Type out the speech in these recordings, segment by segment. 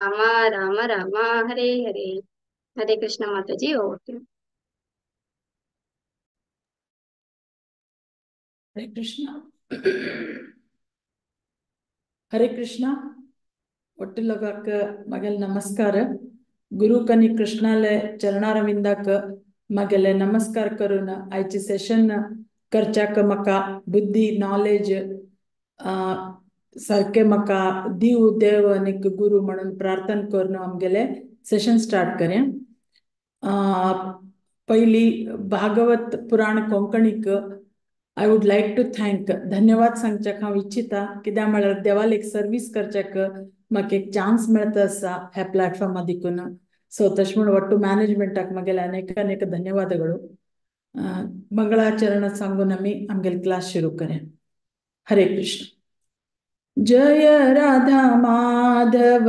Rama Rama Hare Hare. Hare Krishna Mataji, okay. Hare Krishna. Hare Krishna. ಒಟ್ಟುಲಗಾಕ ಮಗಲ್ ನಮಸ್ಕಾರ. गुरु कनी कृष्णाले चरणारविंदाक मगेले नमस्कार करून आयचे सेशन करच्याक म्हाका बुद्धी नॉलेज सारकें म्हाका दिव देव आनी गुरू म्हणून प्रार्थना करून आमगेले सेशन स्टार्ट करया. पयली भागवत पुराण कोंकणीक I would like to thank, धन्यवाद सांगच्याक हांव इच्छिता, कित्याक म्हळ्यार देवाक एक सर्वीस करच्याक म्हाका एक चान्स मेळता आसा ह्या प्लॅटफॉर्मा देखून. सो तशें म्हूण ಒಟ್ಟು मॅनेजमेंटाक म्हगेले अनेक अनेक धन्यवादಗಳು. मंगळाचरण सांगून आमी आमगेले क्लास सुरू करया. हरे कृष्ण. जय राधा माधव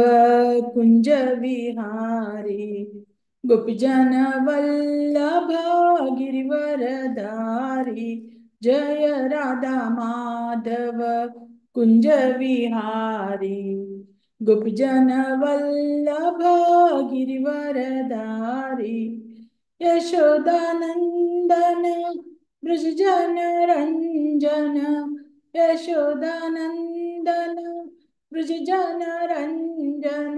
कुंज विहारी, गोपीजन वल्लभ गिरिवरधारी. जय राधा माधव कुंज विहारी, गोपीजन वल्लभ गिरिवरधारी. यशोदानंदन ब्रजजन रंजन, यशोदानंदन ब्रजजन रंजन,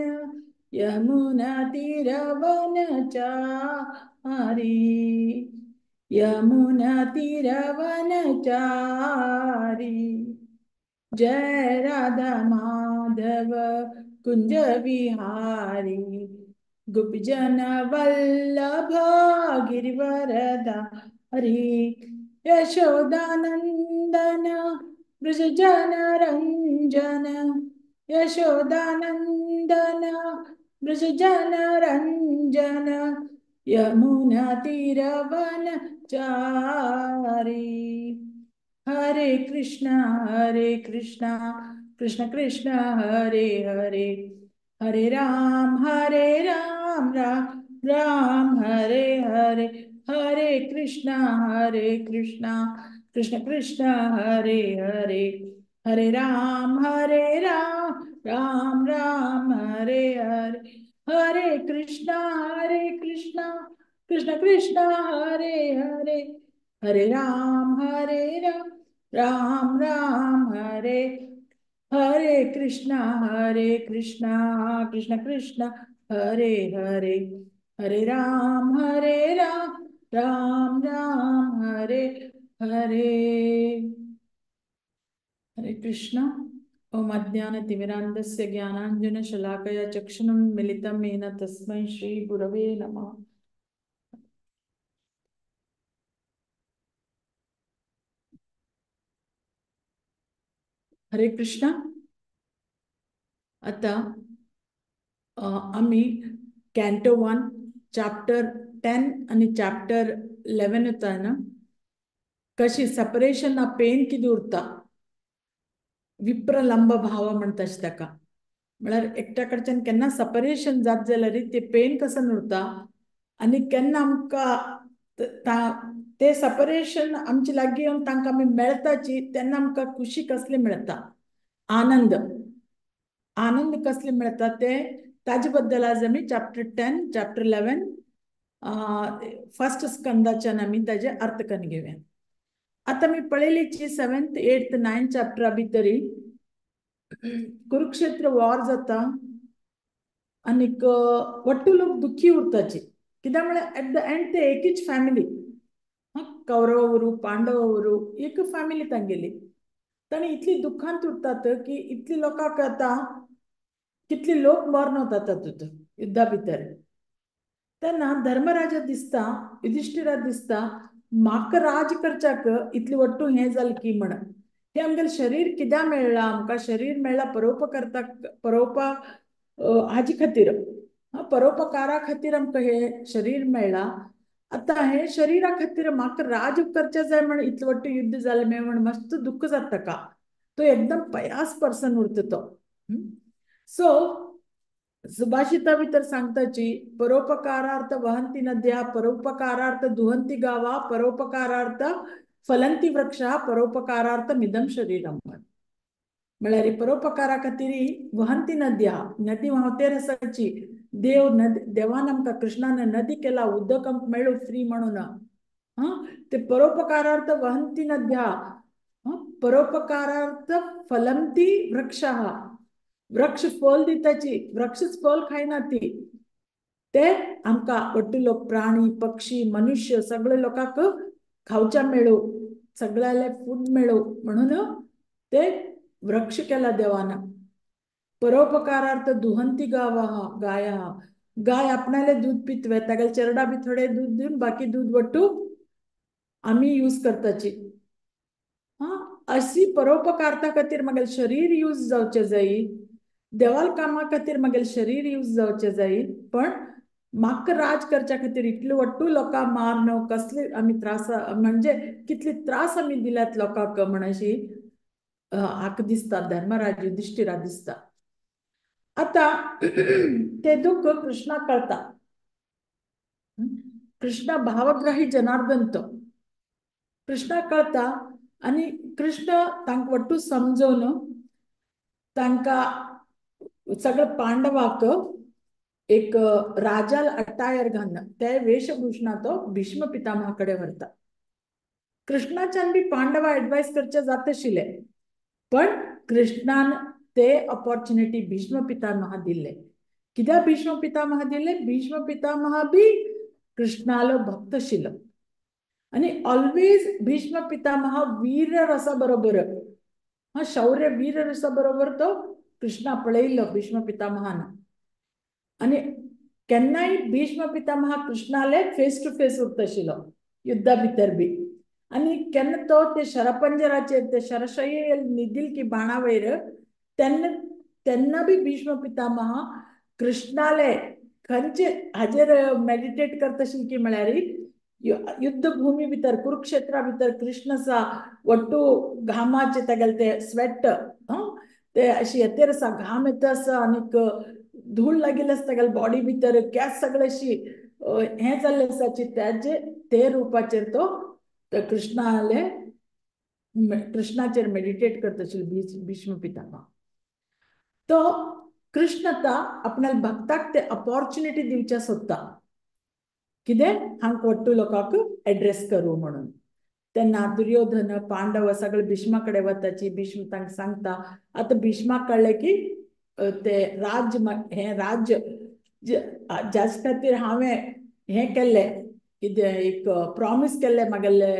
यमुना तीरवनचारी, यमुना तीरवनचारी. जय राधा माधव कुंज विहारी, गोपीजन वल्लभ गिरिवरधारी. यशोदानंदन ब्रजजन रंजन, यशोदानंदन ब्रजजन रंजन, यमुना तीरवनचारी. हरे कृष्णा हरे कृष्णा कृष्ण कृष्ण हरे हरे, हरे राम राम राम हरे हरे. हरे कृष्णा कृष्ण कृष्ण हरे हरे, हरे राम राम राम हरे हरे. हरे कृष्णा कृष्ण कृष्ण हरे हरे, हरे राम राम राम हरे. हरे कृष्णा कृष्ण कृष्ण हरे हरे, हरे राम राम राम हरे हरे. हरे कृष्ण. ओम अज्ञान तिमिरांधस्य ज्ञानांजन शलाकया चक्षुरुन्मीलितं येन तस्मै श्री गुरवे नमः. हरे कृष्ण. आता आमी कॅन्टो 1 चॅप्टर 10 आणि चॅप्टर 11 होता ना, कशी सेपरेशन ना पेन कितें उरता, विप्रलंब भाव म्हणटा ताका. म्हळ्यार एकट्या कडच्यान केन्ना सेपरेशन जात जाल्यार ते पेन कसन उरता आनी केन्ना आमकां ते सेपरेशन आमचे लागीं येवन तांकां आमी मेळटाची तेन्ना आमकां खुशी कसली मेळटा, आनंद आनंद कसले मेळटा ते ताजे बद्दल आज आमी चॅप्टर 10 चॅप्टर 11 फर्स्ट स्कंदाच्यान आमी ताजे अर्थ करून घेवया. आतां आमी पळयलीची 7th 8th 9th चॅप्टरा भितरी कुरुक्षेत्र वॉर जाता आनीक वट्टू लोक दुखी उरताची, कित्याक म्हळ्यार एट the and ते एकीच फॅमिली, कौरव उरू पांडव उरू एक फॅमिली तांगेली. तांणी इतली दुख्खांत उरतात की इतली लोकांक आतां कितली लोक मरण वतात तातूंत युद्धा भितर. तेन्ना धर्मराजा दिसता, युधिष्ठिरा दिसता, म्हाका राज करच्याक इतली वट्टू हें जालें की म्हण हें आमगेलें शरीर कित्याक मेळ्ळां, आमकां शरीर मेळ्ळां परोपकर्ता परोपा हाजे खातीर, परोपकारा खातीर आमकां हें शरीर मेळ्ळां. आतां हें शरीरा खातीर म्हाका राज करचें जाय म्हण इतलें वट्टू युद्ध जालें मेळ म्हण मस्त दुख्ख जाता ताका, तो एकदम पयास पर्सन उरता तो. सो सुभाषिता भितर सांगताची, परोपकारार्थ वहंती नद्या, परोपकारार्थ दुहंती गावा, परोपकारार्थ फलंती वृक्षा, परोपकारार्थ मिदम शरीरम. म्हळ्यार परोपकारा खातीर वहंती नदी आहा, नदी व्हांवतेर आसाची. देव नदी देवान आमकां कृष्णान नदी केला उदक आमकां मेळूं फ्री म्हणून. हां, ते परोपकारार्थ वहंती नद्या, परोपकारार्थ फलंती वृक्ष आहा. वृक्ष फल दिताची, वृक्षच फल खायना ती. ते आमकां वट्टू लोक प्राणी पक्षी मनुष्य सगळे लोकांक खावच्या मेळूं, सगळ्याले फूड मेळूं म्हणून ते वृक्ष केला देवान. परोपकारार्थ दुहंती गाव आहा, गाय आहा. गाय आपणाले दूध पितवे, तागेले चेरडा बी थोडे दूध दिवन बाकी दूध वट्टू आमी यूज करताची. हां, अशी परोपकार्था खातीर मागेले शरीर यूज जावचें जाय, देवाल कामा खातीर मागेले शरीर यूज जावचें जाय. पण म्हाका राज करच्या खातीर इतले वट्टू लोकांक मारन कसले आमी त्रास, म्हणजे कितले त्रास आमी दिल्यात लोकांक म्हण अशी हाका दिसता, धर्मराज युधिष्ठिरा दिसता. आतां ते दुःख कृष्णाक कळटा. कृष्ण भावग्राही जनार्दन तो कृष्णाक कळटा आनी कृष्ण तांकां वट्टू समजोवन तांकां सगळे पांडवाक एक राजाल अटायर घालून ते वेशभूषणा तो भीष्म पितामहा कडेन व्हरता. कृष्णाच्यान बी पांडवा एडवायस करचे जाताशिल्ले, पण कृष्णान ते ऑपॉर्च्युनिटी भीष्म पितामहा दिल्ले. कित्याक भीष्म पितामहा दिल्ले? भीष्म पितामहा बी कृष्णालो भक्त आशिल्लो आनी ऑलवेज भीष्म पितामहा वीर रसा बरोबर, हा शौर्य वीर रसा बरोबर तो कृष्णा पळयल्लो भीष्म पितामहान. आनी केन्नाय Bhishma pitamaha कृष्णाले face two face उरता आशिल्लो युद्धा भितर बी. आनी केन्ना तो ते शरपंजराचेर ते शरशय्येर न्हिदिल की बाणा वयर तेन्ना तेन्ना बी भीष्म पितामहा कृष्णाले खंयचे हाजेर मेडिटेट करता आशिल्ले की म्हळ्यार युद्धभूमी भितर कुरुक्षेत्रा भितर कृष्ण आसा वट्टू घामाचे तागेले ते स्वेट ते अशी येतेर आसा, घाम येता आसा आनीक धूळ लागिल्ली आसा तागेले बॉडी भितर, केंस सगळे अशी हें जाल्लें आसा. ताजे ते रुपाचेर तो कृष्णाले कृष्णाचेर मेडिटेट करता आशिल्लो भीष्म पितामह. तो कृष्ण आतां आपल्या भक्ताक ते ऑपॉर्च्युनिटी दिवच्या सोदता कितें हांकां वट्टू लोकांक एड्रेस करूं म्हणून. तेन्ना दुर्योधन पांडव सगळे भीष्मा कडेन वताची. भीष्म तांकां सांगता. आतां भीष्माक कळ्ळें की ते राज्य हें राज्य जाचे खातीर हांवें हें केल्लें कितें एक प्रॉमीस केल्लें म्हागेले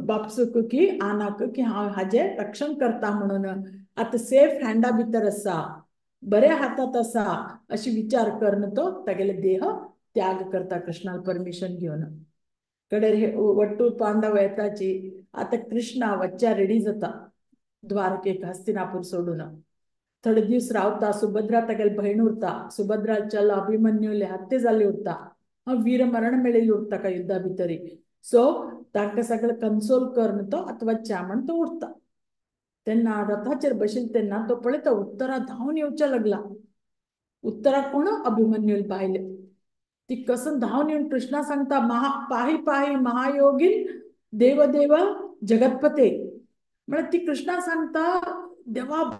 बापसूक की आनाक की हांव हाजें रक्षण करता म्हणून, आतां सेफ हँडा भितर आसा, बऱ्या हातात आसा अशी विचार करून तो तागेले देह त्याग करता कृष्णाल परमिशन घेवन. कडेर हे वट्टू पांडव येताची. आतां कृष्णा वच्च्या रेडी जाता द्वारकेक हस्तिनापूर सोडून. थोडे दीस रावता, सुभद्रा तागेले भयण उरता, सुभद्रा चल अभिमन्यूले हत्या जाल्ली उरता, वीर मरण मेळिल्ली उरता का युद्धा भितरी. सो तांकां सगळें कन्सोल करून तो आतां वच्च्या म्हण तो उरता. तेन्ना रथाचेर बशिल्लो तेन्ना तो पळयता उत्तरा धांवन येवच्या लागला. उत्तरा कोण? अभिमन्यूल बायल. ती कसन धांवन येवन कृष्णा सांगता, महा पाही पाही महायोगीन देवदेव जगतपते. म्हळ्यार ती कृष्णा सांगता देवा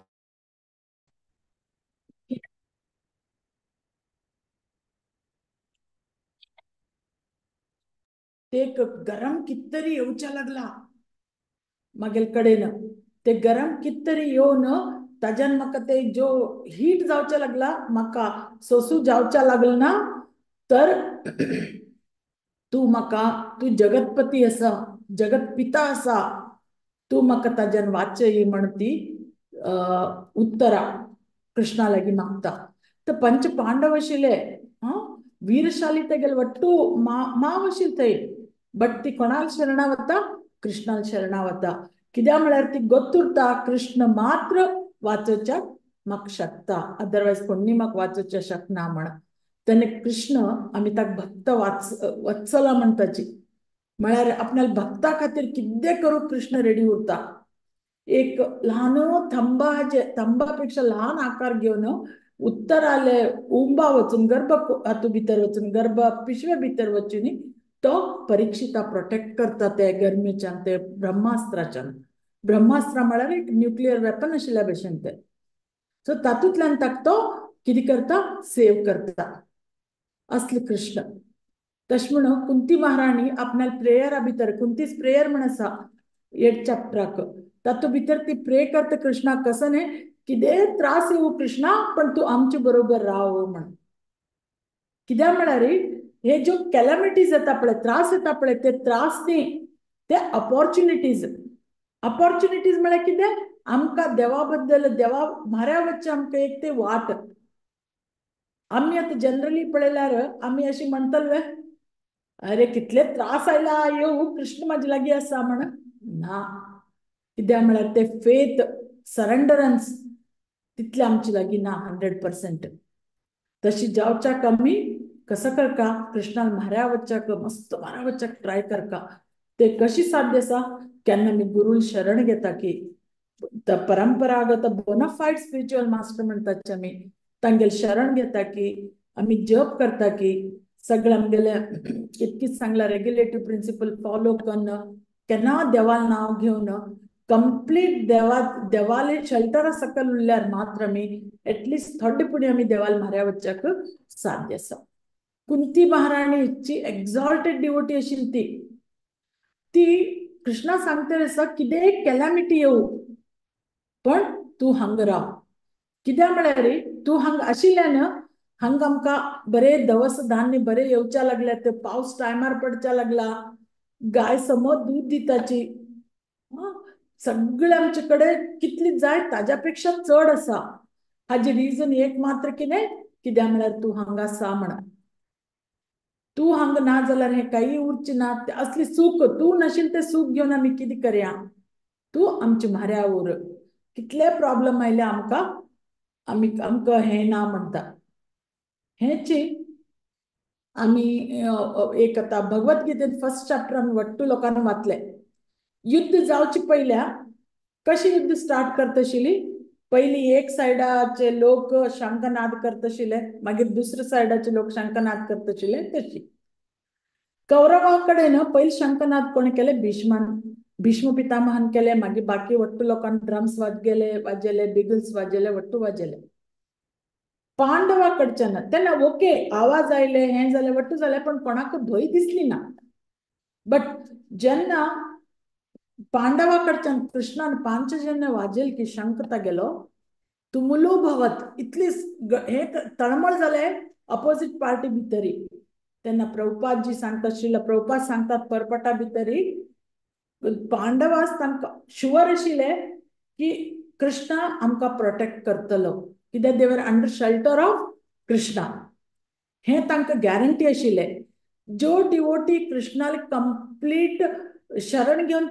ते गरम कितरी येवच्या लागला मागेल कडेन. ते गरम कितरी येवन ताज्यान म्हाका ते जो हीट जावच्या लागला म्हाका सोसू जावच्या लागल ना, तर तूं म्हाका, तूं जगतपती आसा, जगतपिता आसा, तूं म्हाका ताज्यान वाचय म्हण ती उत्तरा कृष्णा लागीं मागता. तर पंच पांडव आशिल्ले, हां वीरशाली तेगेले वट्टू माव आशिल्ले थंय, बट ती कोणाल शरणा वता? कृष्णाल शरणा वता. कित्याक म्हळ्यार ती गोत्तुरता कृष्ण मात्र वाचोवच्याक म्हाका शकता, अदरवायज कोणी म्हाका वाचोवच्या शकना म्हण. तेन्ना कृष्ण आमी ताका भक्त वत्सला म्हणटाची, म्हळ्यार आपल्या भक्ता खातीर कितें करूं कृष्ण रेडी उरता. एक ल्हान थंबा, थंबा पेक्षा ल्हान आकार घेवन उत्तराले उंबा वचून गर्भ हातूं भितर वचून गर्भ पिशवे भितर वचून तो परीक्षिता प्रोटेक्ट करता ते गरमेच्यान, ते ब्रह्मास्त्राच्यान. ब्रह्मास्त्र म्हळ्यार एक न्युक्लियर वेपन आशिल्ल्या भशेन तें. सो तातूंतल्यान ताका तो कितें करता, सेव करता. असले कृष्ण. तशें म्हणून कुंती महाराणी आपल्या प्रेयरा भितर, कुंतीस प्रेयर म्हण आसा 8 चॅप्टराक, तातूंत भितर ती प्रे करता कृष्णाक, कसो न्ही कितें त्रास येवं कृष्णा पण तूं आमचे बरोबर राव म्हण. कित्याक म्हळ्यार हे ज्यो कॅलमिटीज येता पळय, त्रास येता पळय, ते त्रास न्ही, ते ऑपॉर्च्युनिटीज. ऑपॉर्च्युनिटीज म्हळ्यार कितें, आमकां देवा बद्दल, देवा म्हाऱ्या वचचें आमकां एक ते वाट. आमी आतां जनरली पळयल्यार आमी अशी म्हणटले, अरे कितले त्रास आयला येवं कृष्ण म्हाजे लागीं आसा म्हण. ना, कित्याक म्हळ्यार ते फेथ, सरेंडरन्स तितले आमचे लागीं ना 100%. तशी जावच्याक आमी कसं करका, कृष्णान म्हाऱ्या वच्चाक, मस्त म्हाऱ्या वच्चाक ट्राय करका. ते कशी साध्य आसा, केन्ना आमी गुरूल शरण घेता की परंपरागत बोनाफायड स्पिरिच्युअल मास्टर म्हणटात आमी, तांगेले शरण घेता की आमी जप करता की सगळें आमगेले इतकीच सांगला रेग्युलेटिव्ह प्रिंसिपल फॉलो करून केन्ना देवाल नांव घेवन कंप्लीट देवा देवाले शेल्टरा सकयल उरल्यार मात्र आमी एटलिस्ट थोडे पुणी आमी देवाल म्हाऱ्या वच्चाक साध्य आसा. कुंती महाराणीची एक्झॉल्टेड डिवोटी आशिल्ली ती, ती कृष्णा सांगतली आसा कितेंय कॅलॅमिटी येवं पण तूं हांगा राव. कित्याक म्हळ्यार तूं हांगा आशिल्ल्यान हांगा आमकां बरे दवस धान्य बरे येवच्या लागल्या, ते पावस टायमार पडच्या लागला, गाय समज दूध दिताची, सगळे आमचे कडेन कितली जाय ताज्या पेक्षा चड आसा. हाजी रिजन एक मात्र कितें, कित्याक म्हळ्यार तूं हांगा आसा म्हण. तूं हांगा ना जाल्यार हें कांय उरचें ना. असली सूख तूं नाशिल्लें तें सूख घेवन आमी कितें करया, तूं आमचे म्हाऱ्या उर. कितले प्रॉब्लम आयले आमकां, आमी आमकां हें ना म्हणटा. हेची आमी एक आतां भगवद्गीतेन फर्स्ट चॅप्टर आमी वट्टू लोकांनी वाचले. युद्ध जावचे पयल्या कशी युद्ध स्टार्ट करतशिली, पयली एक सायडाचे लोक शंखनाद करतशिले, मागीर दुसऱ्या सायडाचे लोक शंखनाद करतशिले. तशी कौरवा कडेन पयली शंखनाद कोण केले, भीष्मान, भीष्म पितामहान केले. मागीर बाकी वट्टू लोकांनी ड्रम्स वाजगेले, वाजेले, बिगल्स वाजेले, वट्टू वाजेले. पांडवा कडच्यान तेन्ना ओके आवाज आयले, हें जालें, वट्टू जालें, पण कोणाक भंय दिसली ना. बट जेन्ना पांडवा कडच्यान कृष्णान पांचजन्य वाजेल की शंख गेलो, तुमुलो भवत, इतली हे तळमळ जाले अपोजिट पार्टी भितरी. तेन्ना प्रभुपादजी सांगतात, श्रील प्रभुपाद सांगतात परपटा भितरी पांडवास तांकां शुवर आशिल्ले की कृष्णा आमकां प्रोटेक्ट करतलो, कित्याक they were under shelter of Krishna, हें तांकां गॅरंटी आशिल्लें. ज्यो डिवोटी कृष्णाले कंप्लीट शरण घेवन,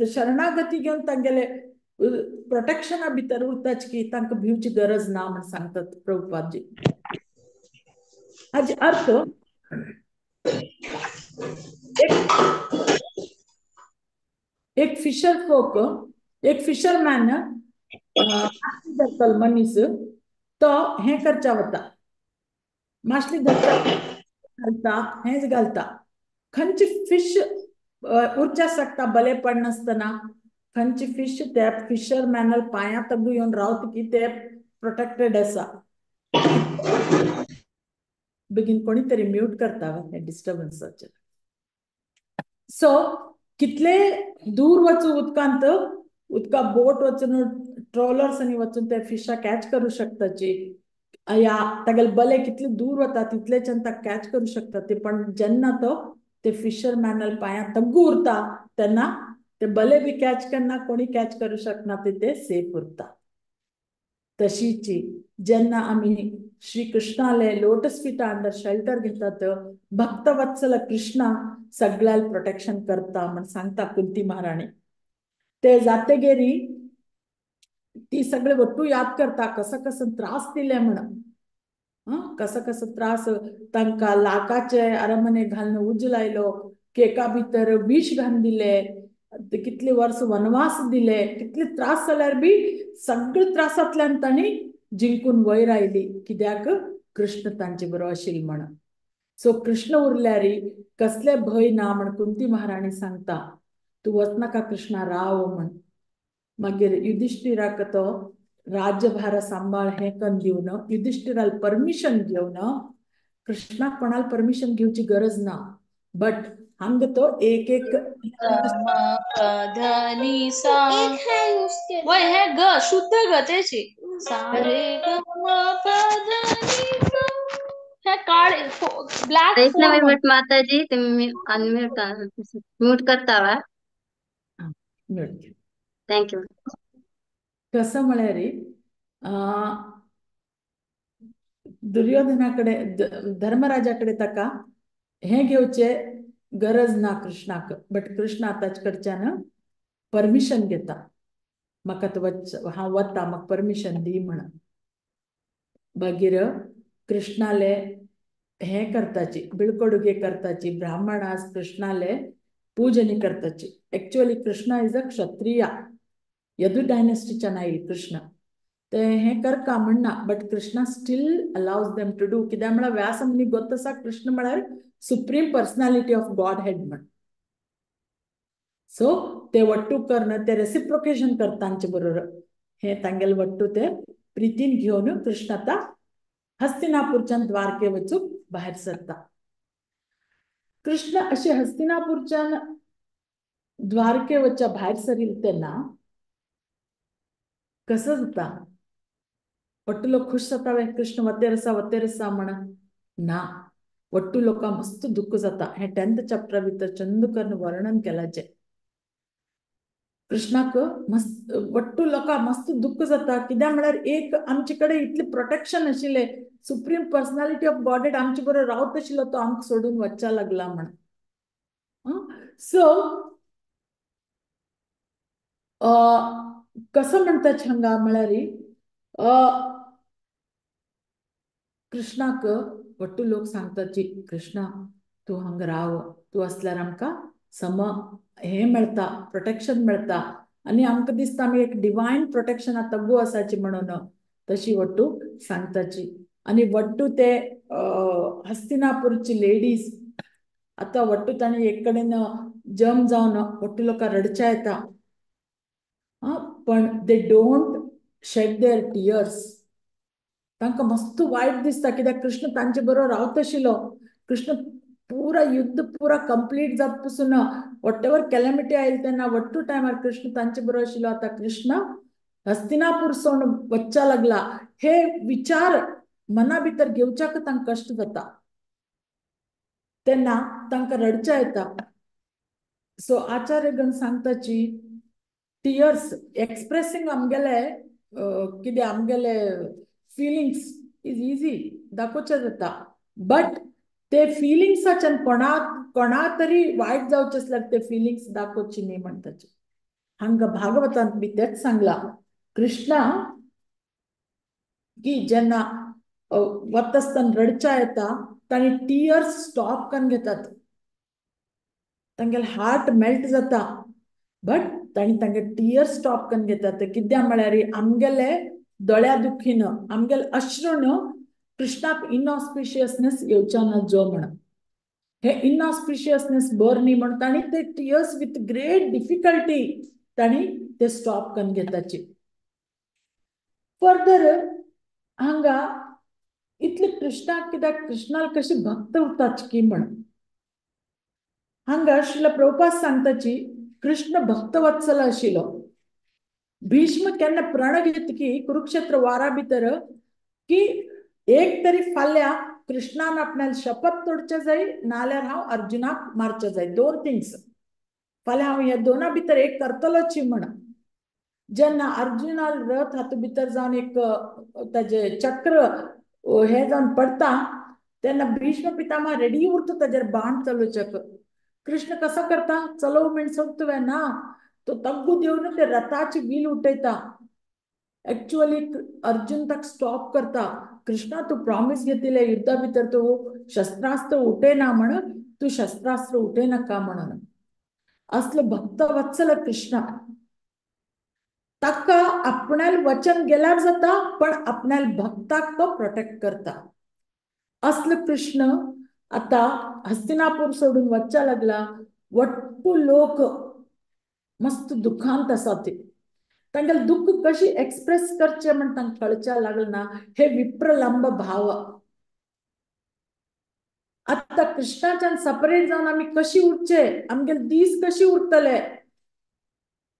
शरणागती घेवन तांगेले प्रोटेक्शना भितर उरताच की तांकां भिवची गरज ना म्हण सांगतात प्रभुपादजी. हाजे अर्थ एक फिशर फोक, एक फिशरमॅन मासली धरतलो मनीस, तो हें करच्या वता, मासली धरता घालता, हेंच घालता. खंयची फिश उरच्या शकता बले पडनासतना, खंयची फिश त्या फिशरमॅनल पांया तगू येवन रावत की ते प्रोटेक्टेड आसा. बेगीन कोणी तरी म्यूट करता हें डिस्टर्बन्साचेर. सो कितले दूर वचूं उदकांत, उदका बोट वचून ट्रॉलर्स वचून ते फिशा कॅच करू शकताची, या तागेले बले कितले दूर वता तितलेच्यान ताका कॅच करू शकता ते. पण जेन्ना तो ते फिशरमॅनल पांया तग्गू उरता तेन्ना ते बले बी कॅच करना, कोणी कॅच करू शकना, ते सेफ उरता. तशीची जेन्ना आमी श्री कृष्णाले लोटस फिटा अंडर शेल्टर घेतात, भक्तवत्सल कृष्णा सगळ्याला प्रोटेक्शन करता म्हण सांगता कुंती महाराणी. ते जातेगेरी ती सगळे वट्टू याद करता, कसं कसं त्रास दिले म्हण, कसं कसं त्रास तांकां लाकाचे अरमने घालून उज लायलो, केका भितर विष घालून दिले, कितले वर्स वनवास दिले, कितले त्रास जाल्यार बी सगळे त्रासांतल्यान तांणी जिंकून वयर आयली, कित्याक कृष्ण तांचे बरोबर आशिल्लो म्हण. सो कृष्ण उरल्यारी कसले भंय ना म्हण कुंती महाराणी सांगता, तूं वचनाका कृष्णा, राव म्हण. मागीर युधिष्ठिराक तो राज्यभार सांबाळ हें कन्न दिवन युधिष्ठिराल परमिशन घेवन, कृष्णाक कोणाल परमिशन घेवची गरज ना, बट हांगा तो एक एक हे ग शुद्ध ग तेची सा रे ग म प ध नि सा, हे काळे ब्लॅक. वैष्णवी भट माताजी, तुम्ही अनम्यूट म्यूट करता वा? म्यूट. Thank you. कसं म्हळ्यार दुर्योधना कडे धर्मराजा कडे ताका हें घेवचे गरज ना कृष्णाक, बट कृष्णा ताचे कडच्यान परमिशन घेता, म्हाका तो वच हांव वता म्हाका परमिशन दी म्हण. मागीर कृष्णाले हें करताची बिळकोडुगे करताची, ब्राह्मणास कृष्णाले पूजनी करताची. Actually Krishna is a Kshatriya, Yadu डायनेस्टीच्यान आयिल्लो कृष्ण, ते हें करका म्हणना, but Krishna still allows them to do. कित्याक म्हळ्यार व्यास मुनी गोत आसा कृष्ण म्हळ्यार supreme personality of God head म्हण. सो ते वट्टू कर्ण ते रेसिप्रोकेशन करता तांचे बरोबर, हे तांगेले वट्टू ते प्रितीन घेवन कृष्ण आतां हस्तिनापूरच्यान द्वारके वचूंक भायर सरता. कृष्ण अशे हस्तिनापूरच्यान द्वारके वचच्या भायर सरिल तेन्ना कसं जाता, वट्टू लोक खुश जाता वे कृष्ण वतेर आसा वतेर आसा म्हण ना, वट्टू लोकांक मस्त दुःख जाता. हें 10th chapter भितर चंद करून वर्णन केलाचें. कृष्णाक मस्त वट्टू लोकांक मस्त दुःख जाता, कित्याक म्हळ्यार एक आमचे कडेन इतलें प्रोटेक्शन आशिल्लें, सुप्रीम पर्सनालिटी ऑफ गॉडेड आमचे बरोबर रावत आशिल्लो, तो आमकां सोडून वचच्या लागला म्हण. सो कसं म्हणटा हांगा म्हळ्यार कृष्णाक वट्टू लोक सांगताची कृष्णा तूं हांगा राव, तूं आसल्यार आमकां सम हें मेळटा, प्रोटेक्शन मेळटा, आनी आमकां दिसता आमी एक डिवायन प्रोटेक्शन तग्गू आसाची म्हणून तशी वट्टू सांगताची. आनी वट्टू ते हस्तिनापूरची लेडीज आतां वट्टू तांणी एक कडेन जम जावन वट्टू लोकां रडच्या येता, पण they don't shed their tears. तांकां मस्त वायट दिसता कित्याक कृष्ण तांचे बरोबर रावत आशिल्लो, कृष्ण पुरा युद्ध पुरा कंप्लीट जात पसून what ever कॅलॅमिटी आयली तेन्ना वट्टू टायमार कृष्ण तांचे बरोबर आशिल्लो. आतां कृष्ण हस्तिनापूर सोडून वचच्या लागला हे विचार मना भितर घेवच्याक तांकां कश्ट जाता, तेन्ना तांकां रडच्या येता. सो आचार्यगण सांगताची टियर्स एक्सप्रेसिंग आमगेले कितें आमगेले फिलिंग्स is easy दाखोवचें जाता, बट ते फिलिंग्साच्यान कोणा कोणा तरी वायट जावचें आसल्यार ते फिलिंग्स दाखोवची न्ही म्हणटाचे. हांगा भागवतांत बी तेंच सांगलां कृष्णा की जेन्ना वता आसतना रडच्या येता तांणी टियर्स स्टॉप करून घेतात, तांगेले हार्ट मेल्ट जाता, बट तांणी तांगे टियर्स स्टॉप करून घेतात. कित्याक म्हळ्यार आमगेले दोळ्या दुखीन आमगेले अश्रून कृष्णाक इनऑस्पिशियसनेस येवच्या ना जो म्हण, हे इनऑस्पिशियसनेस बर न्ही म्हण तांणी ते टियर्स विथ ग्रेट डिफिकल्टी तांणी ते स्टॉप करून घेताची. फर्दर हांगा इतले कृष्णाक कित्याक कृष्णाक कशी भक्त उरताची की म्हण हांगा श्रील प्रभुपाद सांगताची कृष्ण भक्तवत्सल आशिल्लो. भीष्म केन्ना प्रण घेत की कुरुक्षेत्र वारा भितर की एक तरी फाल्यां कृष्णान आपणाक शपथ तोडचे जाय नाल्यार हांव अर्जुनाक मारचे जाय, दोन थिंग्स फाल्यां हांव ह्या दोना भितर एक करतलोची म्हण. जेन्ना अर्जुनाल रथ हातूंत भितर जावन एक ताजे चक्र हे जावन पडटा तेन्ना भीष्म पितामह रेडी उरता ताजेर बाण चलोवच्याक. कृष्ण कसो करता चलोव म्हण सोदता ना, तो तग्गू देवन ते रथाची व्हील उठयता. एक्चुअली अर्जुन ताका स्टॉप करता, कृष्णा तूं प्रॉमिस घेतिल्लें युद्धा भितर तूं शस्त्रास्त्र उठयना म्हण, तूं शस्त्रास्त्र उठयनाका म्हणून. असलो भक्तवत्सल कृष्ण ताका आपणाल वचन गेल्यार जाता पण आपणाल भक्ताक तो प्रोटेक्ट करता. असलो कृष्ण आता हस्तिनापूर सोडून वच्चा लागला. वट्टू लोक मस्त दुखांत आसा ते. तांगेलें दुख्ख कशी एक्सप्रेस करचें म्हण तांकां कळच्या लागलें ना. हे विप्रलंब भाव. आतां कृष्णाच्यान सेपरेट जावन आमी कशी उरचे, आमगेले दीस कशी उरतले,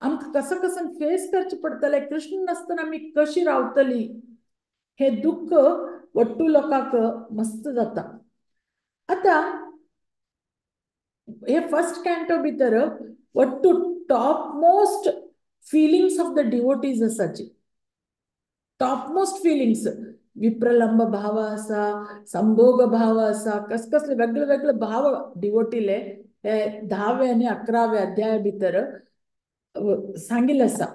आमकां कसो कसो फेस करचें पडटलें, कृष्ण नासतना आमी कशी रावतली, हे दुख्ख वट्टू लोकांक मस्त जाता. आतां हे फर्स्ट कॅन्टो भितर Wattoo top most feelings of the devotees आसाची. टॉप मोस्ट फिलिंग्स विप्रलंब भाव आसा, संभोग भाव आसा, कसकसले वेगळे वेगळे भाव डिवोटीले हे 10वे आनी 11वे अध्याय भितर सांगिल्लें आसा.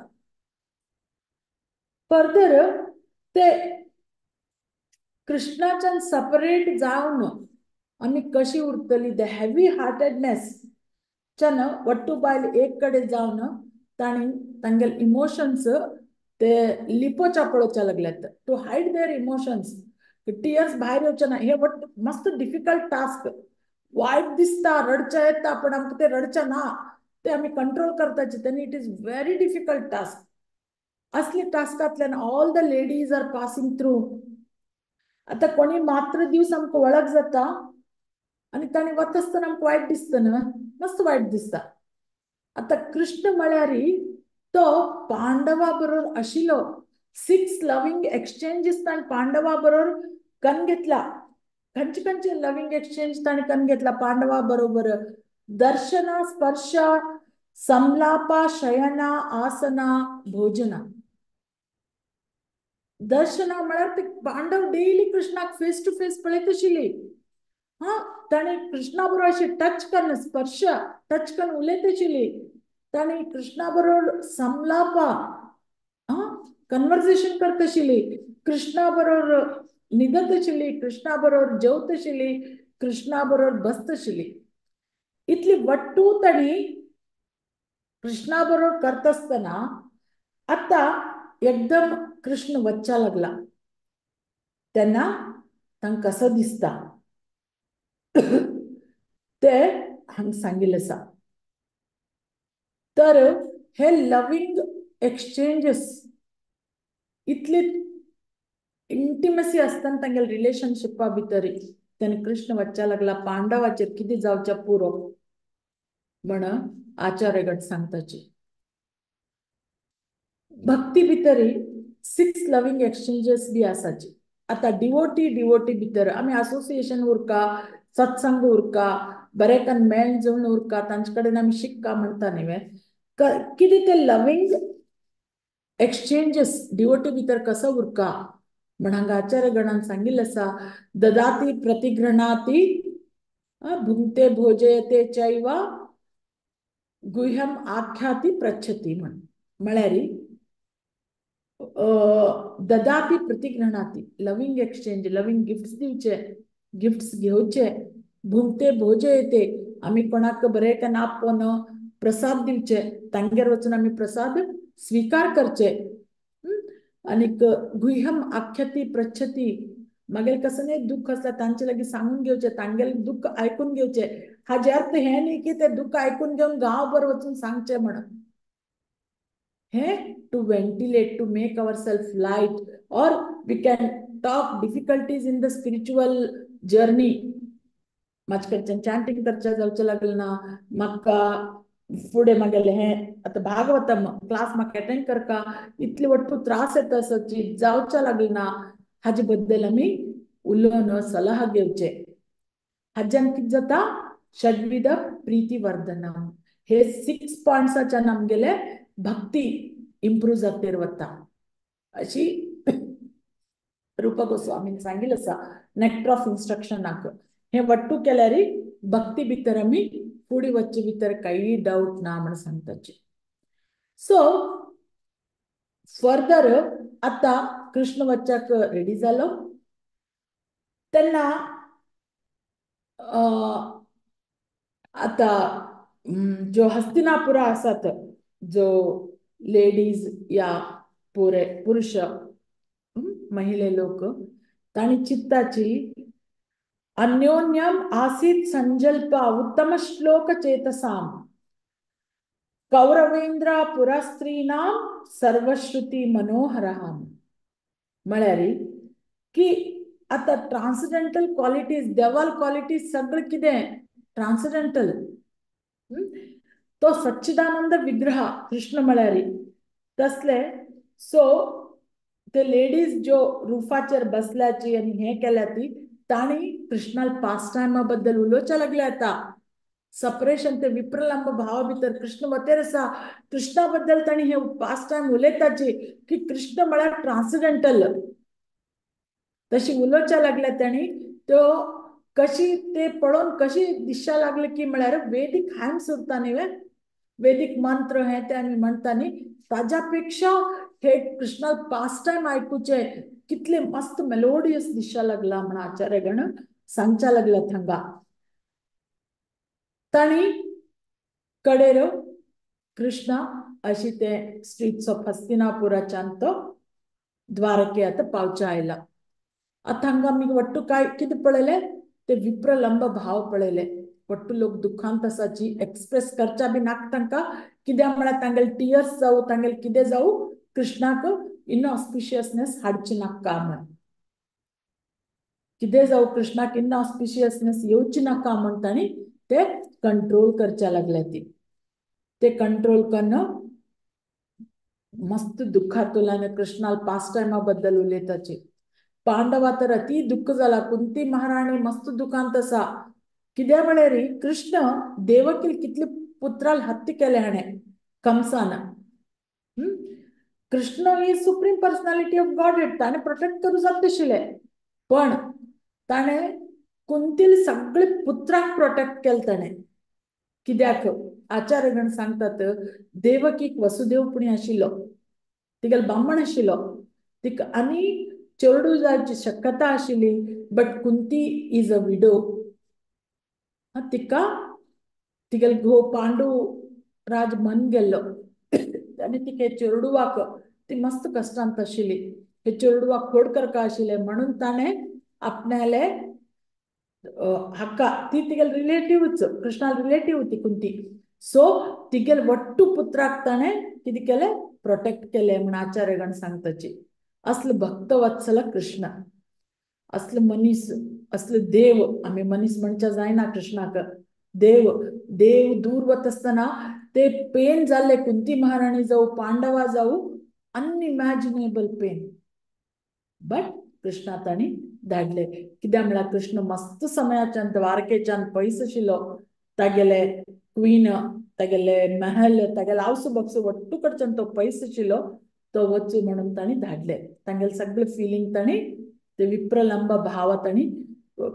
फर्दर ते कृष्णाच्यान सेपरेट जावन आमी कशी उरतली, the heavy हार्टेडनेस च्यान वट्टू बायल एक कडेन जावन तांणी तांगेले इमोशन्स ते लिपोच्या पळोवच्या लागल्यात, to hide their emotions, tears भायर येवचे ना. हे वट मस्त डिफिकल्ट टास्क. वायट दिसता, रडचें येता, पण आमकां ते रडचें ना, ते आमी कंट्रोल करताचे तेन्ना it is very difficult task. असले टास्कांतल्यान all the ladies are passing through. आतां कोणी मात्र दिवस आमकां वळख जाता आनी तांणी वता आसतना आमकां वायट दिसता न्हय, मस्त वायट दिसता. आतां कृष्ण म्हळ्यार तो पांडवा बरोबर आशिल्लो, 6 लव्हिंग एक्सचेंजीस ताणें पांडवा बरोबर कन घेतला. खंयचे खंयचे लव्हिंग एक्सचेंज ताणें कन घेतला पांडवा बरोबर? दर्शना, स्पर्श, संलापा, शयना, आसना, भोजना. दर्शना म्हळ्यार ते पांडव डेली कृष्णाक फेस टू फेस पळयत आशिल्ली. हा, ताणें कृष्णा बरोबर अशें टच कन्न, स्पर्श टच कन्न उलयत आशिल्ली. ताणें कृष्णा बरोबर संलापा, कन्वर्सेशन करत आशिल्ली, कृष्णा बरोबर न्हिदत आशिल्ली, कृष्णा बरोबर जेवत आशिल्ली, कृष्णा बरोबर बसत आशिल्ली. इतली वट्टू तांणी कृष्णा बरोबर करता आसतना आतां एकदम कृष्ण वच्चा लागला तेन्ना तांकां कसो दिसता ते हांगा सांगिल्लें आसा. तर हे लव्हिंग एक्सचेंजीस इतली इंटिमसी आसतना तांगेले रिलेशनशिपा भितर तेन्ना कृष्ण वच्चा लागला पांडवाचेर कितें जावच्या पुरो म्हण आचार्यगण सांगताची. भक्ती भितर 6 लव्हिंग एक्सचेंजीस बी आसाची. आतां डिवोटी डिवोटी भितर आमी असोसिएशन उरका, सत्संग उरका, बरें मेळ जेवण उरका, तांचे कडेन आमी शिक्का म्हणटा न्ही, कितें ते लव्हिंग एक्सचेंजीस डिवोटी भितर कसो उरका म्हण हांगा आचार्य गणान सांगिल्लें आसा. ददाती प्रतिगृह्णाति भुंक्ते भोजयते चैव गुह्यम आख्याति पृच्छति म्हण. म्हळ्यार ददाती प्रतिगृह्णाति, लव्हिंग एक्सचेंज, लव्हिंग गिफ्ट्स दिवचे, गिफ्ट्स घेवचे, भुंक्ते भोजयते आमी कोणाक बरें का आपोवन प्रसाद दिवचे, तांगेर वचून आमी प्रसाद स्वीकार करचे. आनीक गुह्यम आख्याति पृच्छति, मागीर कसलें न्ही दुख्ख आसल्यार तांचे लागीं सांगून घेवचें, तांगेलें दुख्ख आयकून घेवचें. हाजे अर्थ हें न्ही की तें दुख्ख आयकून घेवन गांवभर वचून सांगचें म्हण. हें to ventilate, to make our self light, or we can talk difficulties in the spiritual journey. म्हाजे कडच्यान चॅन्टिंग करचें जावचें लागलें ना म्हाका, फुडें मागेलें हें आतां भागवतम क्लास म्हाका अटेंड करका इतले वट्टू त्रास येता आसाची जावचें लागलें ना, हाजे बद्दल आमी उलोवन सलाह घेवचे. हाज्यान कितें जाता? षड्विध प्रीतिवर्धनम. हे 6 पॉयंट्साच्यान आमगेले भक्ती इम्प्रूव जातेर वता अशी रूप गोस्वामीन सांगिल्लें आसा नेक्टर ऑफ इन्स्ट्रक्शनाक. हे वट्टू केल्यार भक्ती भितर आमी फुडें वच्चे भितर कांय डावट ना म्हण सांगताची. सो फर्दर आतां कृष्ण वच्चाक रेडी जालो तेन्ना आतां जो हस्तिनापुरा आसात, जो लेडीज या पुरे पुरुष महिले लोक तांणी चित्ताची अन्योन्यम आसीत संजल्प उत्तम श्लोक चेतसाम. कौरवेंद्र पुरस्त्रीणां सर्वश्रुती मनोहरः म्हळ्यार की आतां ट्रान्सडेंटल क्वालिटीज देवाल क्वालिटीज सगळें कितें ट्रान्सडेंटल. तो सच्चिदानंद विग्रह कृष्ण म्हळ्यार तसले. सो ते लेडीज ज्यो रुफाचेर बसल्याची आनी हें केल्या ती तांणी कृष्णाल पास टायमा बद्दल उलोवच्या लागले. आतां सपरेशन ते विप्रलंब भावा भितर कृष्ण वतेर आसा, कृष्णा बद्दल तांणी हे पास टायम उलयताची की कृष्ण म्हळ्यार ट्रान्सडेंटल तशी उलोवच्या लागल्या. तांणी त्यो कशी ते पळोवन कशी दिशा लागली की म्हळ्यार वेदीक हायम्स उरता न्ही वे वेदीक मंत्र हे ते आमी म्हणटा न्ही ताज्या पेक्षा हे कृष्णाल पास टायम आयकुचे कितले मस्त मेलोडियस दिशा लागला म्हण आचार्यगण सांगच्या लागला थांगा. तांणी कडेर कृष्णा अशी ते स्ट्रीट्स ऑफ हस्तिनापुराच्यान तो द्वारके आतां पावच्या आयला. आतां हांगा आमी वट्टू काय कितें पळयलें ते विप्रलंब भाव पळयले. वट्टू लोक दुखांत आसाची एक्सप्रेस करच्या बी नाका तांकां कित्याक म्हळ्यार तांगेले टियर्स जावं तांगेले कितें जावं कृष्णाक इनऑस्पिशियसनेस हाडची नाका म्हण कितें जावं कृष्णाक इनऑस्पिशियसनेस येवची नाका म्हण तांणी ते कंट्रोल करच्या लागले. ती ते कंट्रोल करून मस्त दुःखातुल्यान कृष्णाल पास टायमा बद्दल उलयताची. पांडवा तर अति दुःख जाला, कुंती महाराणी मस्त दुखांत आसा कित्याक म्हळ्यार कृष्ण देवकील कितले पुत्राल हत्या केले हाणें कंसान. कृष्ण ही supreme personality of God ताणें प्रोटेक्ट करूं जाता आशिल्लें पण ताणें कुंतील सगळे पुत्रांक प्रोटेक्ट केले ताणें. कित्याक आचार्यगण सांगतात देवकीक वसुदेव पुणी आशिल्लो, तिगेलो बामण आशिल्लो तिका आनी चेडू जावची शक्यता आशिल्ली but Kunti is a widow. तिका तिगेलो घोव पांडू राज मन गेल्लो आनी तिका चेडवाक ती मस्त कश्टांत आशिल्ली, हे चेडवाक खोड करका आशिल्लें म्हणून ताणें आपणाले हाका ती तिगेले रिलेटिव्हच कृष्णा रिलेटिव्ह ती कुंती. सो तिगेले वट्टू पुत्राक ताणें कितें केलें प्रोटेक्ट केलें म्हण आचार्यगण सांगताची. असले भक्तवत्सल कृष्ण, असले मनीस, असले देव आमी मनीस म्हणच्या जायना कृष्णाक देव. देव दूर वत आसतना ते पेन जाल्ले कुंती महाराणी जावं पांडवा जावं अनइमॅजिनेबल पेन बट कृष्णा तांणी धाडले. कित्याक म्हळ्यार कृष्ण मस्त समयाच्यान द्वारकेच्यान पयस आशिल्लो, तागेले क्वीन तागेले महल तागेले आवसू बक्सू वट्टू कडच्यान तो पयस आशिल्लो तो वचू म्हणून तांणी धाडले. तांगेले सगळे फिलिंग तांणी ते विप्रलंब भाव तांणी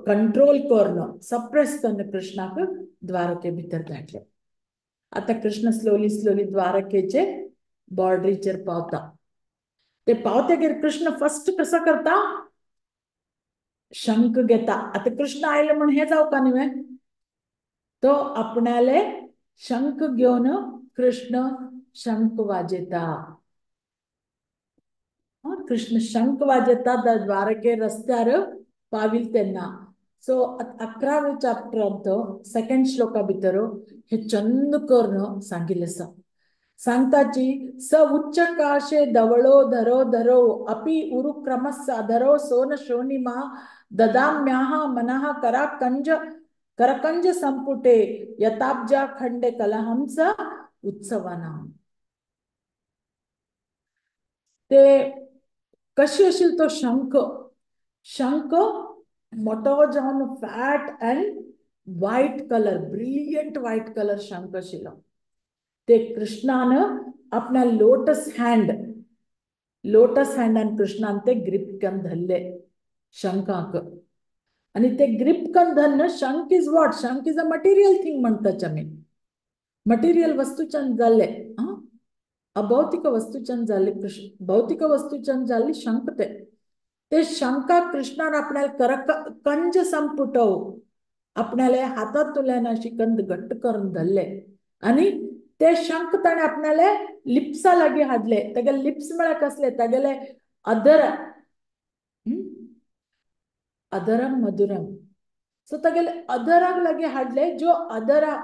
कंट्रोल करून सप्रेस करून कृष्णाक द्वारके भितर धाडले. आतां कृष्ण स्लोली स्लोली द्वारकेचे बॉर्डरीचेर पावता. ते पावतगीर कृष्ण फर्स्ट कसो करता शंख घेता. आतां कृष्ण आयले म्हण हें जावपा न्ही तो आपणाले शंख घेवन कृष्ण शंख वाजयता. कृष्ण शंख वाजयता द्वारके रस्त्यार पाविल तेन्ना. सो 11व्या चॅप्टरांत सेकंड श्लोका भितर हे चंद करून सांगिल्लें आसा. सांगताची स उच्च काशे धवळो धरो धरो अपि उरुक्रमस्स अधरो सोन शोणिमा ददाम्याह मनः करा कंज करकंज संपुटे यताब्जा खंडे कलहंस उत्सवानाम. ते कशी आशिल्लो तो शंख, शंख मोटो जावन fat and white colour brilliant white colour शंख आशिल्लो. ते कृष्णान आपल्या लोटस हँड, लोटस हँडान कृष्णान ते ग्रीप करून धरले शंखाक आनी ते ग्रीप करून धरन शंख is what, शंख is a material thing म्हणटात आमी, मटेरियल वस्तूच्यान जाल्ले अभौतिक वस्तूच्यान जाल्ले कृष्ण भौतिक वस्तूच्यान जाल्ले शंख ते. ते शंखाक कृष्णान आपणाले करक कंज संपुटव आपणाले हातांतल्यान अशी कंद घट्ट करून धरले आनी ते शंख ताणें आपणाले लिप्सा लागीं हाडले. तागेले लिप्स म्हळ्यार कसले तागेले अधर, अधरम मधुरम. सो तागेले अधराक लागीं हाडले ज्यो अधरा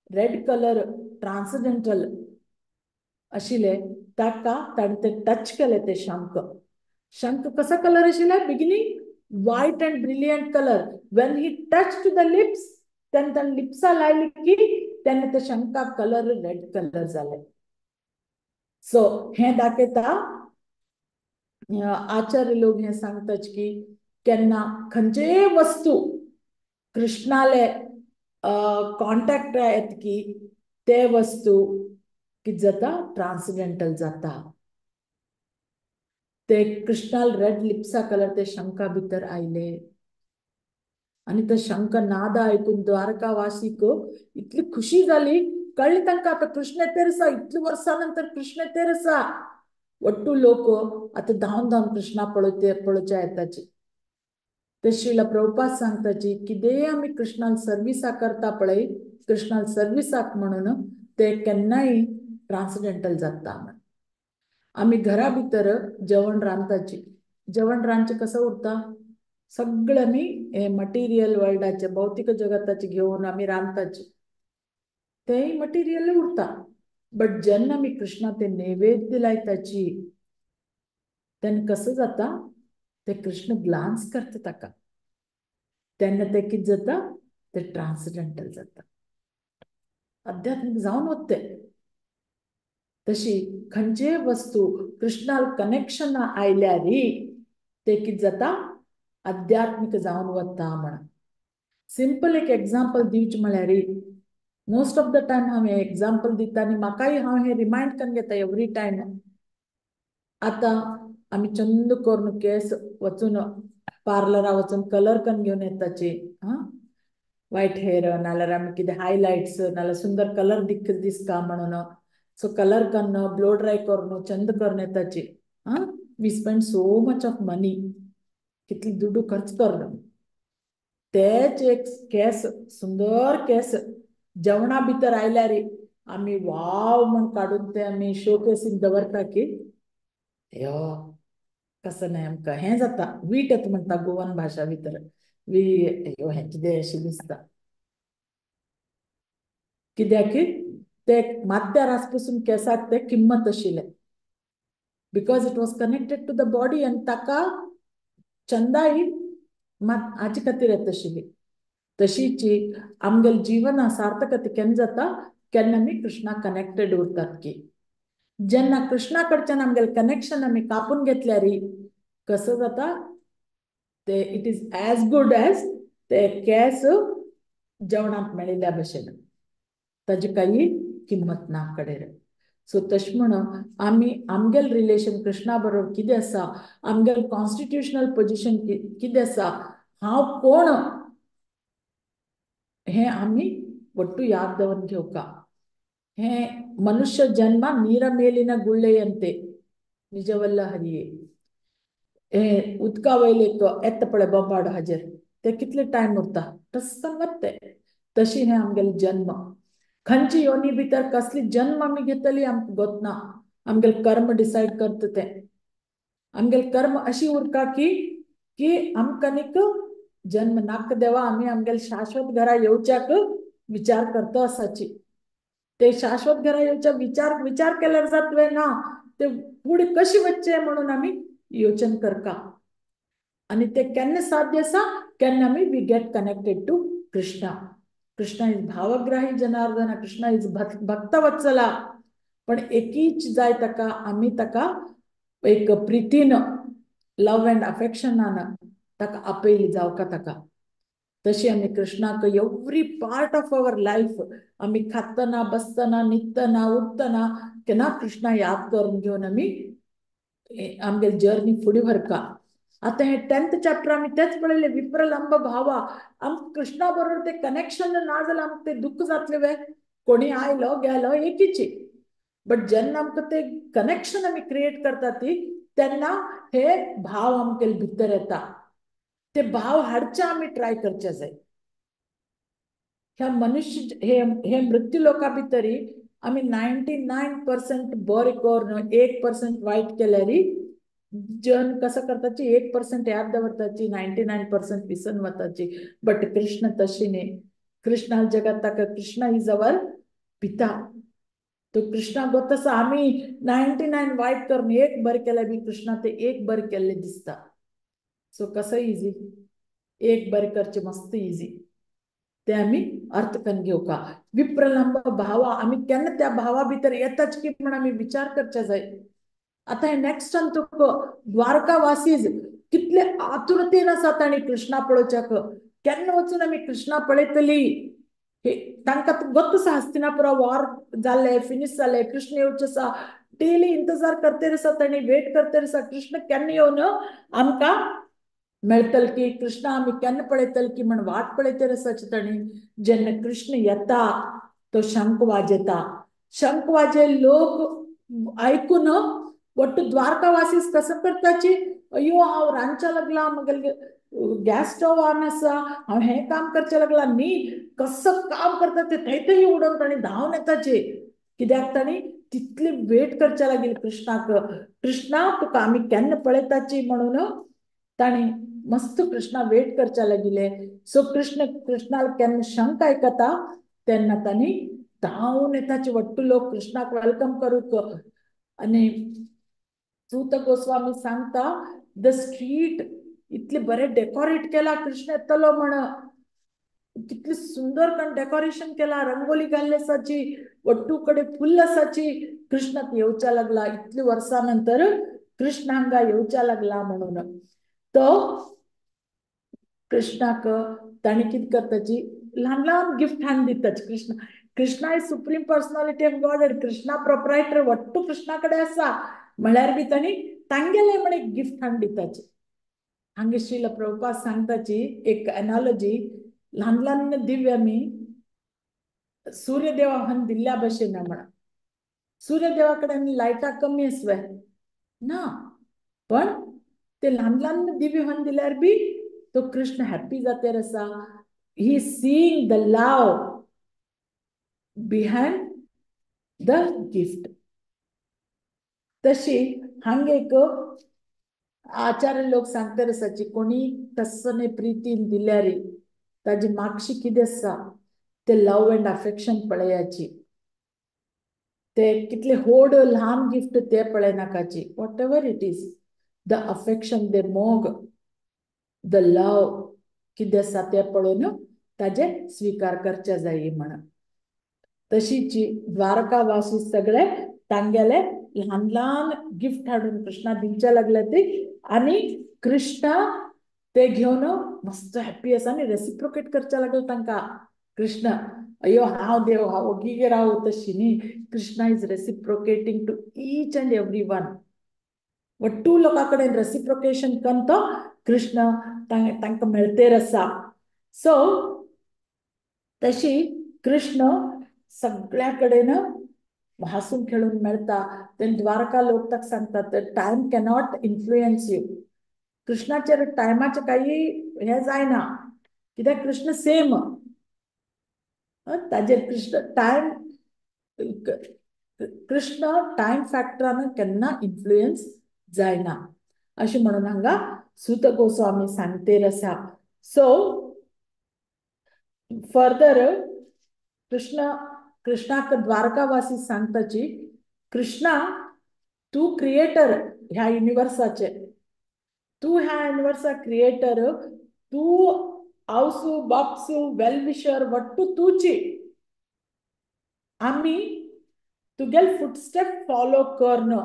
रेड कलर ट्रान्सडेंटल आशिल्ले ताका ताणें ते टच केले ते शंख. शंख कसो कलर आशिल्ले beginning white and brilliant colour. When he touch to the lips तेन्ना ताणें लिप्सां लायली की तेन्ना ते शंखा कलर रेड कलर जाले. सो हें दाखयता आचार्य लोक हें सांगतात की केन्ना खंयचेय वस्तू कृष्णाले कॉन्टॅक्ट येत की ते वस्तू कितें जाता ट्रान्सडेंटल जाता. ते कृष्णाल रेड लिप्सा कलर ते शंखा भितर आयले आनी ते शंख नादा आयकून द्वारकावासीक इतली खुशी जाली. कळ्ळी तांकां आतां कृष्ण येतेर आसा, इतले वर्सां नंतर कृष्ण येतेर आसा. ಒಟ್ಟು लोक आतां धांवन धांवन कृष्णा पळोवच्या येताची. ते श्रील प्रभुपाद सांगताची कितेंय आमी कृष्णाल सर्विसाक करता पळय, कृष्णाल सर्विसाक म्हणून ते केन्नाय ट्रान्सडेंटल जाता. आमी घरा भितर जेवण रांदताची, जेवण रांदचें कसो उरता सगळें आमी हे मटिरियल वर्ल्डाचे भौतीक जगताचे घेवन आमी रांदताची, तेय मटिरियल उरता. बट जेन्ना आमी कृष्णा ते नैवेद्य लायताची तेन्ना कसो जाता ते कृष्ण ग्लान्स करता ताका, तेन्ना ते कितें जाता ते ट्रान्सडेंटल जाता, आध्यात्मीक जावन वता ते. तशी खंयचेय वस्तू कृष्णाल कनेक्शन आयल्यार ते कितें जाता आध्यात्मीक जावन वता. म्हण सिंपल एक एग्जाम्पल दिवचें म्हळ्यार मोस्ट ऑफ the time हांव हें एग्जाम्पल दिता आनी म्हाकाय हांव हें रिमायंड करून घेता एवरी टायम. आतां आमी चंद करून केस वचून पार्लरा वचून कलर करून घेवन येताची, हां वायट हेर नाल्यार आमी कितें हायलायट्स नाल्यार सुंदर कलर दिसता म्हणून सो कलर करून ब्लो ड्राय करून चंद करून येताची. हां we spend so much of money, कितली दुडू खर्च करून तेच एक केस सुंदर केस जेवणा भितर आयल्यार आमी वाव म्हण काडून ते आमी शोकेसीन दवरता की यो कसं न्हय आमकां हें जाता वीट येता म्हणटा गोवन भाशा भितर वी यो हें कितें अशें दिसता. कित्याक ते माथ्यार आस पसून केसाक ते किंमत आशिल्लें because it was connected to the body आनी ताका चंदाय मात हाचे खातीर येता आशिल्ली. तशीची आमगेले जीवना सार्थकता केन्ना जाता केन्ना आमी कृष्णा कनेक्टेड उरतात की जेन्ना कृष्णा कडच्यान आमगेले कनेक्शन आमी कापून घेतल्यार कसो जाता ते it is as good as ते केस जेवणांत मेळिल्ल्या भशेन, ताजी काही किंमत ना कडेन. सो तशें म्हणून आमी आमगेले रिलेशन कृष्णा बरोबर कितें आसा, आमगेले कॉन्स्टिट्युशनल पोजिशन कितें आसा, हांव कोण हें आमी ಒಟ್ಟು याद दवरून घेवका. हें मनुष्य जन्म नीರ ಮೇಲಿನ ಗುಳ್ಳೆಯಂತೆ ನಿಜವಲ್ಲ ಹರಿಯೇ. हे उदका वयले येता पळय बोबाड हाजेर ते कितले टायम उरता टस्सन वत्ते. तशी हें आमगेले जन्म खंयची योनी भितर कसली जन्म आमी घेतली आमकां गोत ना. आमगेले कर्म डिसायड करता तें. आमगेले कर्म अशी उरका की की आमकां न्ही जन्म नाका देवा आमी आमगेले शाश्वत घरा येवच्याक विचार करता आसाची. ते शाश्वत घरा येवच्या विचार विचार केल्यार जातले ना, ते फुडें कशी वचचें म्हणून आमी योजन करका. आनी ते केन्ना साध्य आसा केन्ना आमी we get connected to Krishna. Krishna is भावग्राही Janardan, Krishna is भक्तवत्सला. पण एकीच जाय ताका आमी ताका एक प्रितीन लव अँड अफेक्शनान ताका आपयली जावका ताका. तशी आमी कृष्णाक every part of our life आमी खातना बसतना न्हिदतना उठतना केन्ना कृष्णा याद करून घेवन आमी आमगेली जर्नी फुडें व्हरका. आतां हें 10th chapter आमी तेच पळयलें विप्रलंब भावा. आमकां कृष्णा बरोबर ते कनेक्शन ना जाल्यार आमकां ते दुख्ख जातलें वे, कोणी आयलो गेलो एकीची. बट जेन्ना आमकां ते कनेक्शन आमी क्रिएट करता ती तेन्ना हे भाव आमगेले भितर येता. ते भाव हाडचे आमी ट्राय करचे जाय. ह्या मनुष्य हे हे मृत्यू लोका भितरी आमी 99% बरें करून 1% वायट केल्यार जन कसो करताची 1% याद दवरताची 99% विसरून वताची. बट कृष्ण तशी न्ही. कृष्णा जगात ताका कृष्ण is our पिता. तो कृष्णा गोत आसा आमी 99 वायट करून एक बरें केलें बी कृष्णा ते एक बरें केल्लें दिसता. सो कसो इजी एक बरें करचें मस्त इजी ते आमी अर्थ करून घेवका. विप्रलंब भावा आमी केन्ना त्या भावा भितर येताच की म्हण आमी विचार करचे जाय. आतां हे नेक्स्ट तुका द्वारकावासी कितले आतुरतेन आसा तांणी कृष्णा पळोवच्याक, केन्ना वचून आमी कृष्णा पळयतली. हे तांकां गोत आसा हस्तिनापुरा वॉर जाल्ले फिनीश जाले, कृष्ण येवचे आसा, डेली इंतजार करतेर आसा तांणी, वेट करतेर आसा कृष्ण केन्ना येवन आमकां मेळटल की, कृष्ण आमी केन्ना पळयतल की म्हण वाट पळयतेर आसाची तांणी. जेन्ना कृष्ण येता तो शंख वाजयता, शंख वाजय लोक आयकून वट्टू द्वारकावासी कसं करताची, अयो हांव रांदच्या लागला, मगेले गॅस स्टोव ऑन आसा, हांव हें काम करचें लागला न्ही, कसं काम करता ते थंय थंय उडोवन तांणी धांवन येताचे. कित्याक तांणी तितली वेट करच्या लागील कृष्णाक, कृष्णा तुका आमी केन्ना पळयताची म्हणून तांणी मस्त कृष्णा वेट करच्या लागिले. सो कृष्ण कृष्णाक केन्ना शंख आयकता तेन्ना तांणी धांवन येताचे वट्टू लोक कृष्णाक welcome करूंक. आनी सूत गोस्वामी सांगता the street इतले बरें डेकोरेट केला कृष्ण येतलो म्हण, कितले सुंदर करून डेकोरेशन केला, रंगोली घाल्ली आसाची, वट्टू कडेन फुल्ल आसाची, कृष्णाक येवच्या लागला इतले वर्सां नंतर कृष्ण हांगा येवच्या लागला म्हणून. तो कृष्णाक ताणी कितें करताची ल्हान ल्हान गिफ्ट हाडून दिताची. Krishna Krishna is supreme personality of God and Krishna proprietor Wattoo Krishna कडेन आसा म्हळ्यार बी ताणी तांगेले म्हण एक गिफ्ट हाडून दिताची. हांगे श्रील प्रभुपाद सांगताची एक एनॉलॉजी, ल्हान ल्हान दिव्य आमी सूर्यदेवा हाडून दिल्ल्या भशेन म्हणा. सूर्यदेवा कडेन लायटां कमी आसवे ना, पण ते ल्हान ल्हान दिव्य हाडून दिल्यार बी तो कृष्ण हॅप्पी जातेर आसा. He seeing the love behind the gift. तशी हांगे एक आचार्य लोक सांगता आसाची कोणी तस्सने प्रितीन दिल्यारी ताजी मागशी कितें आसा ते लव एंड अफेक्शन पळयाची, ते कितले होड ल्हान गिफ्ट ते पळयनाकाची, whatever it is the affection, the मोग, the love कितें आसा ते पळोवन ताजे स्विकार करचे जाय म्हण. तशीची द्वारकावासी सगळे तांगेले ल्हान ल्हान गिफ्ट हाडून कृष्णा दिवचे लागले ते, आनी कृष्णा ते घेवन मस्त हॅप्पी आसा आनी रेसिप्रोकेट करचे लागले तांकां. कृष्ण अयो हांव देव हांव ओगी राव तशी न्ही, Krishna is reciprocating to each and every one. Wattoo लोकां कडेन रेसिप्रोकेशन करून तो कृष्ण तांकां मेळतेर आसा. सो तशी कृष्ण सगळ्या कडेन हासून खेळून मेळटा. तेन्ना द्वारका लोक ताका सांगतात टायम कॅनॉट इन्फ्लुएन्स you, कृष्णाचेर टायमाचें काही हें जायना कित्याक कृष्ण सेम ताजेर कृष्ण टायम, कृष्ण टायम फॅक्टरान केन्ना इन्फ्लुएन्स जायना अशें म्हणून हांगा सूत गोस्वामी सांगतेर आसा. सो फर्दर कृष्ण कृष्णाक द्वारकावासी सांगताची कृष्णा तूं क्रिएटर ह्या युनिवर्साचे, तूं ह्या युनिवर्सा क्रिएटर, तूं आवसू बापसू वेल विशर वट्टू तूची, आमी तुगेल फुटस्टेप फॉलो करन,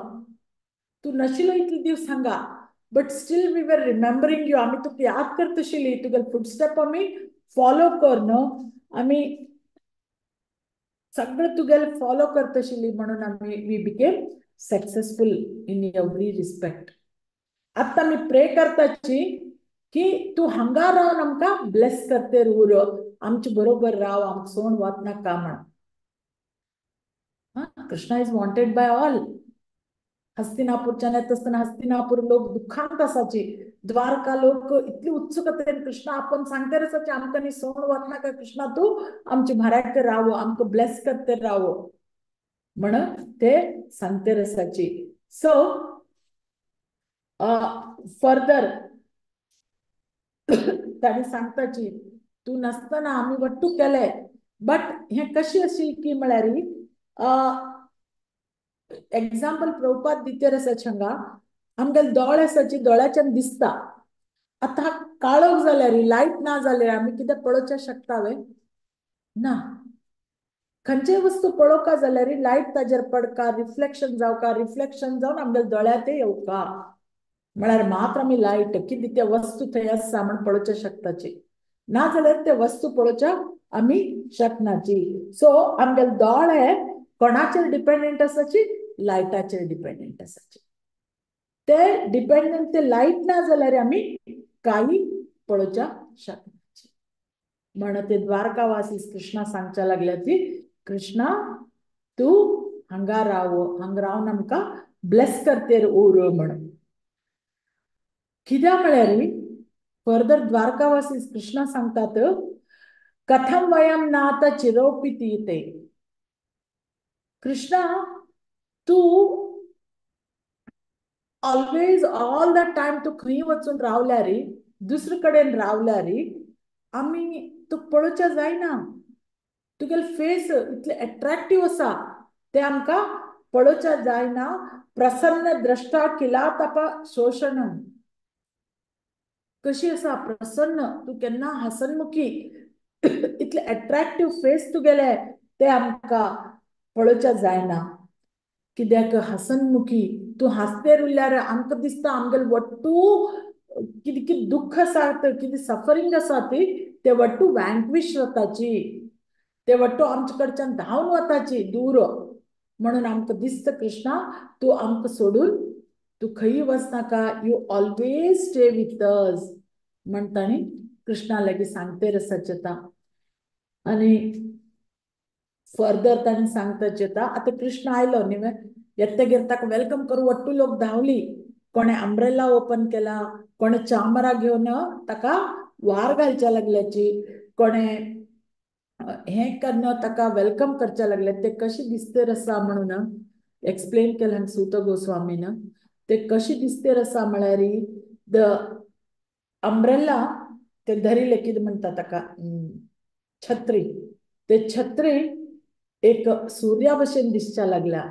तूं नाशिल्लो इतले दीस हांगा but still we were remembering you, आमी तुका याद करतशिली, तुगेल फुटस्टेप आमी फॉलो करन, आमी सगळें तुगेले फॉलो करतशिली म्हणून आमी we became successful in every respect. आतां आमी प्रे करताची की तूं हांगा रावन आमकां ब्लेस करतेर उर, आमचे बरोबर राव, आमकां सोण वचनाका म्हण. Krishna is wanted by all. हस्तिनापूरच्यान येता आसतना हस्तिनापूर लोक दुखांत आसाची, द्वारका लोक इतली उत्सुकतेन कृष्णा आपण सांगतेर आसाची आमकां न्ही सोण वचनाका कृष्णा, तूं आमचे म्हऱ्याक राव, आमकां ब्लेस करतेर राव म्हण ते सांगतेर आसाची. सो फर्दर ताणी सांगताची तूं नासतना आमी वट्टू केले, बट हें कशी आशिल्ली की म्हळ्यार एग्जाम्पल प्रभुपाद दितेर आसा हांगा, आमगेले दोळे आसाची दोळ्याच्यान दिसता. आतां काळोख जाल्यार लायट ना जाल्यार आमी कितें पळोवपाक शकता वे? ना. खंयचेय वस्तू पळोवका जाल्यार लायट ताजेर पडका, रिफ्लेक्शन जावका, रिफ्लेक्शन जावन आमगेले दोळ्यां ते येवका, म्हळ्यार मात्र आमी लायट कितें ते वस्तू थंय आसा म्हण पळोवपाक शकताची, ना जाल्यार ते वस्तू पळोवच्याक आमी शकनाची. सो आमगेले दोळे कोणाचेर डिपेंडंट आसाची? लायटाचेर डिपेंडंट आसाची. ते डिपेंडंट ते लायट ना जाल्यार आमी काही पळोवच्याक शकनाची. म्हण ते द्वारकावासी कृष्णा सांगच्या लागल्या ती, कृष्णा तूं हांगा राव, हांगा रावन आमकां ब्लेस करतेर उर म्हण. कित्याक म्हळ्यार फर्दर द्वारकावासी कृष्णा सांगतात, कथम वयम नाथ चिरोपी ते. कृष्णा तूं ऑलवेज ऑल the time तूं खंय वचून रावल्यार, दुसरे कडेन रावल्यार आमी तुका पळोवच्या जायना. तुगेले फेस इतले एट्रॅक्टीव आसा ते आमकां पळोवच्या जायना. प्रसन्न द्रष्टा किला तपा शोषणम. कशी आसा प्रसन्न, तूं केन्ना हसनमुखी, इतले एट्रॅक्टीव फेस तुगेले ते आमकां पळोवच्या जायना. कित्याक हसनमुखी तूं हांसतेर उरल्यार आमकां दिसता आमगेले वट्टू कितें कितें दुख्ख आसा, कितें सफरींग आसा ती ते वट्टू वँक्विश वताची, ते वट्टू आमचे कडच्यान धांवन वताची दूर. म्हणून आमकां दिसता कृष्णा तूं आमकां सोडून तूं खंय वचनाका, you always stay with us म्हण तांणी कृष्णा लागीं सांगतेर आसाचें. आनी फर्दर तांणी सांगताच येता, आतां कृष्ण आयलो न्ही, येतगीर ताका welcome करूं वट्टू लोक धांवली. कोणें अंब्रेला ओपन केला, कोणें चामरां घेवन ताका वार घालच्या लागल्याची, कोणें हें कन्न ताका welcome करच्या लागले. ते कशी दिसतेर आसा म्हणून एक्सप्लेन केलें सूत गोस्वामीन. ते कशी दिसतेर आसा म्हळ्यार the umbrella ते धरिल्ले कितें म्हणटा ताका छत्री, ते छत्री एक सूर्या भशेन दिसच्या लागल्या.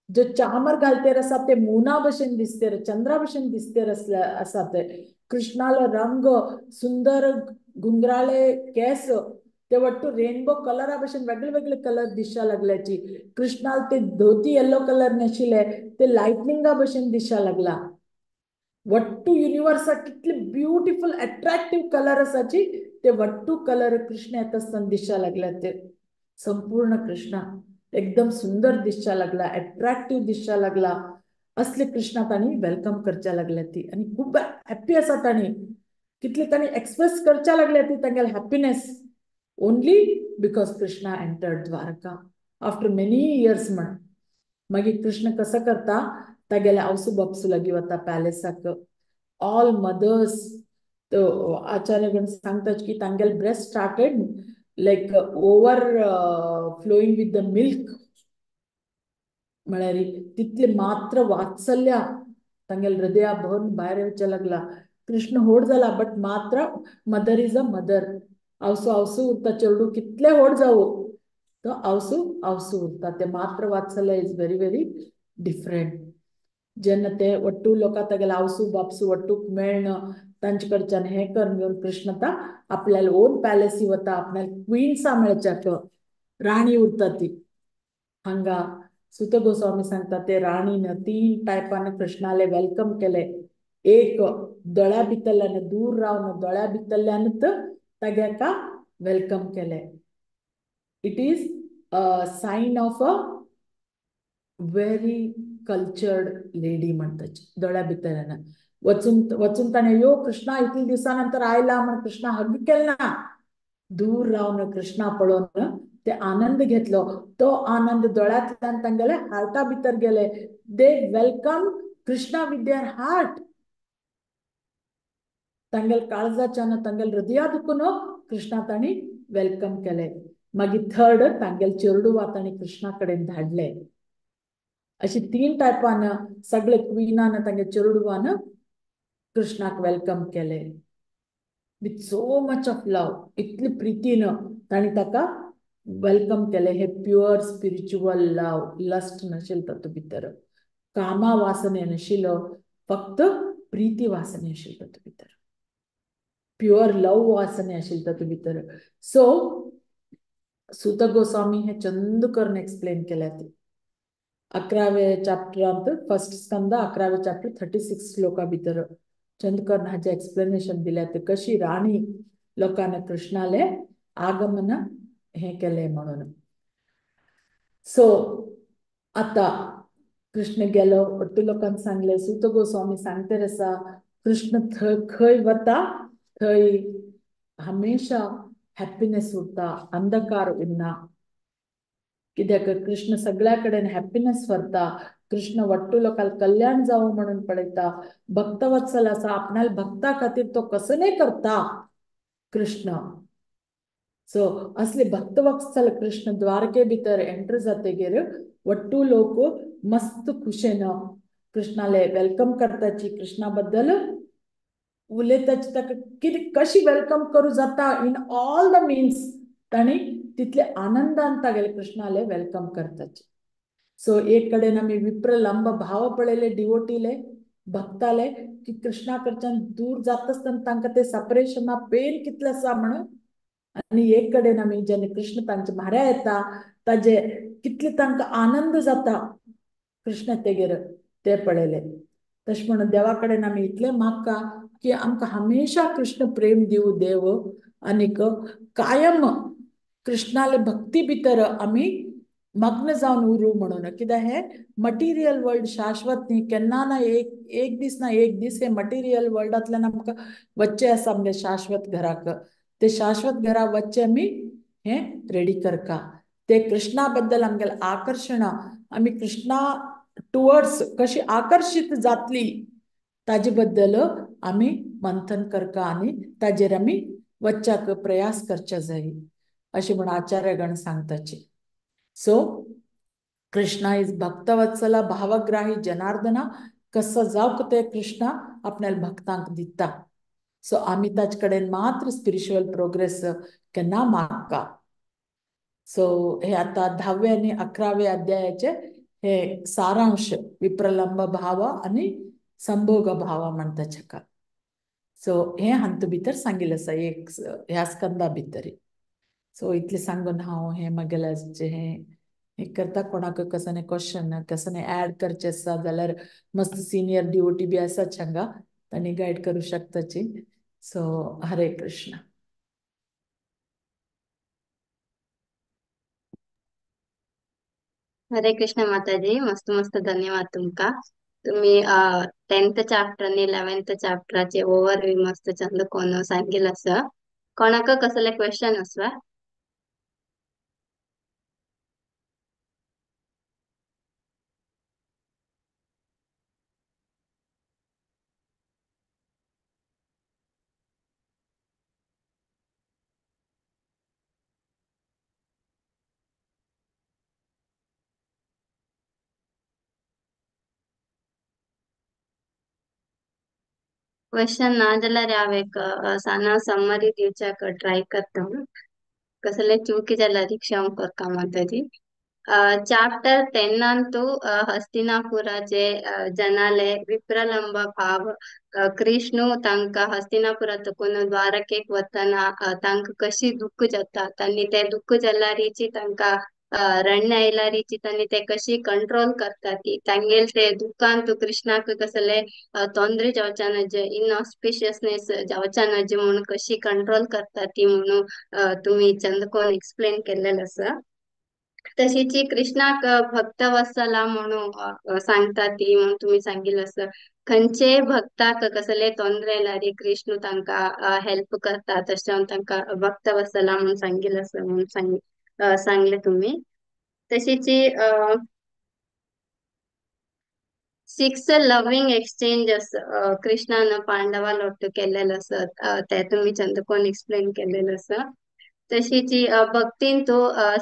जे चामर घालतेर आसा ते मुना भशेन दिसतेर, चंद्रा भशेन दिसतेर आसा. ते कृष्णालो रंग सुंदर घुंगराळे केस ते वट्टू रेनबो कलरा भशेन वेगळे वेगळे कलर दिसच्या लागल्याची. कृष्णाल ते धोती येल्लो कलर न्हेशिल्ले ते लायटनिंगा भशेन दिसच्या लागला. वट्टू युनिवर्साक कितले ब्युटिफूल एट्रॅक्टीव कलर आसाची ते वट्टू कलर कृष्ण येता आसतना दिसच्या लागल्या. ते संपूर्ण कृष्णा एकदम सुंदर दिसच्या लागला, एट्रॅक्टीव दिसच्या लागला. असले कृष्णा तांणी welcome करच्या लागल्या ती, आनी खूब हॅप्पी आसा तांणी. कितले तांणी एक्सप्रेस करच्या लागल्या ती तांगेले happiness only because Krishna entered Dwarka after many years म्हण. मागीर कृष्ण कसो करता, तागेले आवसू बापसू लागीं वता पॅलेसाक. ऑल मदर्स आचार्यगण सांगतात की तांगेले breast started like overflowing with the milk, म्हळ्यार तितले मात्र वात्सल्य तांगेले हृदया भरून भायर येवचें लागला. कृष्ण होड जाला बट मात्र मदर is a mother. आवसू आवसू उरता, चेडू कितले होड जावं तो आवसू आवसू उरता. ते मात्र वात्सल्य is very very different. जेन्ना ते वट्टू लोकां तागेले आवसू बापसू वट्टूक मेळन तांचे कडच्यान हें करून घेवन कृष्ण आतां आपल्याला ओन पॅलेसी वता, आपल्याला क्विन्सा मेळच्याक राणी उरता ती. हांगा सुत गोस्वामी सांगता ते राणीन तीन टायपान कृष्णाले welcome केले. एक दोळ्या भितरल्यान दूर रावन दोळ्या भितरल्यानच तागेका welcome केले. It is a sign of a very cultured lady म्हणटाची. दोळ्या भितरल्यान वचून वचून ताणें यो कृष्णा इतले दिवसा नंतर आयला म्हण कृष्णा हग केल ना, दूर रावन कृष्णा पळोवन ते आनंद घेतलो. तो आनंद दोळ्यांतल्यान तांगेले हार्टा भितर गेले. They welcome Krishna with their heart. तांगेले काळजाच्यान तांगेले हृदया दुखून कृष्णा तांणी welcome केले. मागीर थर्ड तांगेले चेरडुवा तांणी कृष्णा कडेन धाडले. अशी तीन टायपान सगळे क्विनान तांगे चेरडुवान कृष्णाक welcome केले with so much of love. इतली प्रितीन तांणी ताका Welcome केले हे प्युअर स्पिरिच्युअल लव, लस्ट नशील तातूंत भितर, कामा वासने नाशिल्लो, फक्त प्रिती वासने आशिल्ली तातूंत भितर, प्युअर लव वासने आशिल्ली तातूंत भितर. सो सुत गोस्वामी हे चंद करून एक्सप्लेन केल्या ते 11व्या चॅप्टरांत, फर्स्ट स्कंद 11व्या चॅप्टर 36 श्लोका भितर चंद करून हाचे एक्सप्लेनेशन दिल्या ते कशी राणी लोकांना कृष्णाले आगमन हे केले म्हणून. सो आता कृष्ण गेलो, ಒಟ್ಟು लोकांक सांगले, सुत गोस्वामी सांगते आसा कृष्ण थंय खंय वता थंय हमेशा हॅप्पीनेस उरता, अंधकार उरना. कित्याक कृष्ण सगळ्या कडेन हॅप्पीनेस व्हरता, कृष्ण वट्टू लोकांक कल्याण जावं म्हणून पळयता, भक्तवत्सल आसा, आपणाल्या भक्ता खातीर तो कसलें करता कृष्ण. सो असले भक्तवत्सल कृष्ण द्वारके भितर एंटर जातगीर वट्टू लोक मस्त खुशेन कृष्णाले welcome करताची, कृष्णा बद्दल उलयताची, ताका कितें कशी welcome करूं जाता इन ऑल the means तांणी तितले आनंदान तागेले कृष्णाले welcome करताची. सो एक कडेन आमी विप्रलंब भाव पळयले डिवोटीले भक्ताले की कृष्णा कडच्यान दूर जाता आसतना तांकां ते सेपरेशना पेन कितलें आसा म्हणून, आनी एक कडेन आमी जेन्ना कृष्ण तांच्या म्हाऱ्या येता ताजे कितले तांकां आनंद जाता कृष्ण तेगेर ते पळयले. तशें म्हणून देवा कडेन आमी इतलें मागता की आमकां हमेशा कृष्ण प्रेम दिवं देव, आनीक कायम कृष्णाले भक्ती भितर आमी मग्न जावन उरूं म्हणून. कित्याक हें मटिरियल वर्ल्ड शाश्वत न्ही, केन्ना ना एक एक दीस ना एक दीस हे मटिरियल वर्ल्डांतल्यान आमकां वच्चें आसा आमगे शाश्वत घराक, ते शाश्वत घरा वच्चें आमी हें रेडी करका. ते कृष्णा बद्दल आमगेलें आकर्शण, आमी कृष्णा टुवर्ड्स कशी आकर्शीत जातली ताजे बद्दल आमी मंथन करका आनी ताजेर आमी वच्चाक प्रयास करचे जाय अशें म्हूण आचार्यगण सांगताची. सो कृष्णा is भक्तवत्सला भावग्राही जनार्दना, कसो जावक ते कृष्णा आपल्या भक्तांक दिता. सो आमी ताचे कडेन मात्र स्पिरिच्युअल प्रोग्रेस केन्ना मागता. सो हे आतां 10व्या आनी 11व्या अध्यायाचे हे सारांश, विप्रलंब भाव आनी संभोग भाव म्हणटा ताका. सो हे हातूंत भितर सांगिल्लें आसा एक ह्या स्कंदा भितर. सो इतलें सांगून हांव हें म्हगेलें हें हें करता. कोणाक कसलें क्वेश्चन कसलें एड करचें आसा जाल्यार मस्त सिनियर डिवोटी बी आसाच हांगा, तांणी गायड करूं शकताची. सो हरे कृष्ण. हरे कृष्ण माताजी, मस्त मस्त धन्यवाद तुमका. तुम्ही 10th chapter आणि 11th चॅप्टराचे ओव्हरव्यू मस्त चंद कोण सांगितलं आसा. कोणाक कसले क्वेश्चन आसा? क्वेश्चन ना जाल्यार हांव एक साना समरी दिवच्याक ट्राय करता. कसले चुकी जाल्यार क्षमा करता माताजी. चॅप्टर 10 तू हस्तिनापुराचे जनाले विप्रलंब भाव, कृष्ण तांका हस्तिनापुरातकून द्वारकेक वतना तांका कशी दुःख जाता, तांणी ते दुःख जाल्यारीची तांका रण्य आयल्यारीची तांणी ते कशी कंट्रोल करता, ती तांगेल ते दुःखान तू कृष्णाक कसले तोंदरे जावच्या नज, इनऑस्पिशियसनेस जावच्या नज म्हणून कशी कंट्रोल करता ती म्हणून तुम्ही चंदकोन एक्सप्लेन केलेलं आसा. तशीची कृष्णाक भक्तवत्सला म्हणून सांगता ती म्हणून तुम्ही सांगितलं आसा. खंयचे भक्ताक कसले तोंदरे आयल्यार कृष्ण तांकां हेल्प करता, तशें तांकां भक्तवत्सला म्हणून सांगितलं आसा म्हणून सांगले तुम्ही. तशीची 6 लव्हिंग एक्सचेंजेस कृष्णान पांडवा लोट केलेलं आसत ते तुम्ही चंदकोन एक्सप्लेन केलेलं आसा. तशीची भक्तीन तो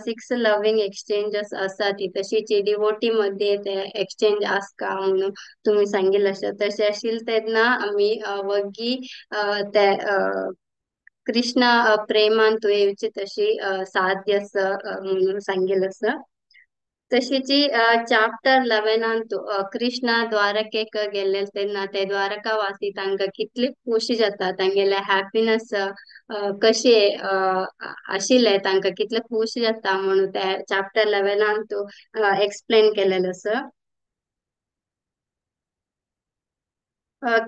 6 लव्हिंग एक्सचेंजेस आसा ती, तशीची डिवोटी मध्ये ते एक्सचेंज आसका म्हणून तुम्ही सांगितलं आसा. तशें आशिल्लें तेन्ना आमी वग्गी ते कृष्णा प्रेमान तूं येवची तशी साध्य आसा म्हणून सांगिल्लें आसा. तशीची चाप्टर 11 कृष्णा द्वारकेक गेल्ले तेन्ना ते द्वारकावासी तांकां कितली खोशी जाता, तांगेले हॅपीनस कशे आशिल्ले, तांकां कितले खुश जाता म्हणून ते चाप्टर 11 एक्सप्लेन केलेलं आसा.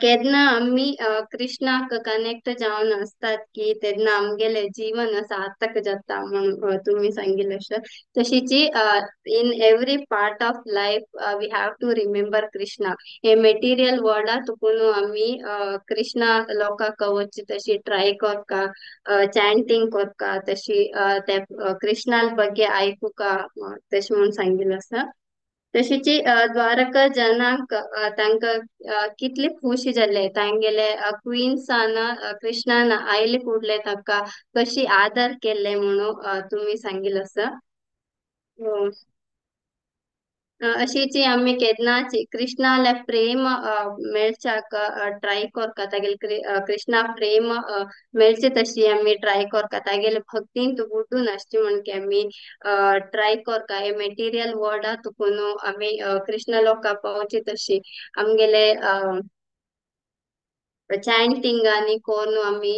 केन्ना आमी कृष्णाक कनेक्ट जावन आसतात की तेन्ना आमगेले जीवन सार्थक जाता म्हणून तुमी सांगिल्लें अशें. तशीची in every part of life we have to remember Krishna. हे मेटिरियल वर्ल्डा तुकून आमी कृष्णा लोकांक वचची तशी ट्राय करका, चॅन्टिंग करका, तशी ते कृष्णा ಬಗ್ಗೆ आयकुका तशें म्हणून सांगिल्लें आसा. तशीची द्वारका जनांक तांकां कितले खुशी जाल्ले, तांगेले क्विन्सान कृष्णान आयले कुडले ताका कशी आदर केल्ले म्हणून तुमी सांगिल्लें आसा. अशीची आमी केन्नाच कृष्णाले प्रेम मेळच्याक ट्राय करता, तागेले कृष्णा प्रेम मेळचे तशी आमी ट्राय करता, तागेले भक्तीन बुडून आसची म्हणून की आमी ट्राय करता. हे मेटिरियल वर्ल्डा तुकून आमी कृष्ण लोकां पावची तशी आमगेले चॅन्टिंग आनी कोरून आमी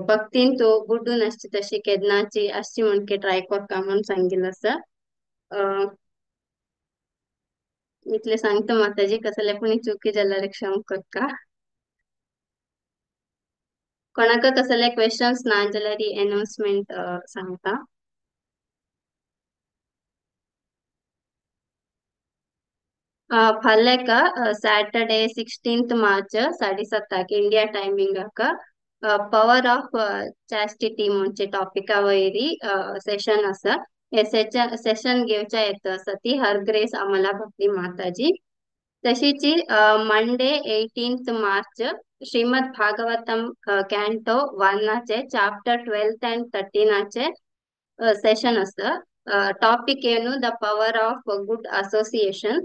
भक्तीन बुडून आसची तशी केन्नाची आसची म्हणून की ट्राय करता म्हणून सांगिल्लें आसा. इतले सांगता माताजी, कसले पुणी चुकी जाल्यार क्षमा करता. कोणाक कसले क्वेश्चन्स ना जाल्यार अनाउन्समेंट सांगता. फाल्यां सॅटर्डे 16 मार्च 7:30 इंडिया टायमिंगाक पॉवर ऑफ चॅस्टिटी म्हणचे टॉपिका वयरी सेशन आसा. हे सेशन घेवच्या येता आसा ती हर ग्रेस अमला भक्ती माताजी. तशीची Monday 18 March Shrimad Bhagavatam canto 1 chapter 12 and 13 session आसा. टॉपिक येनु the power of good association.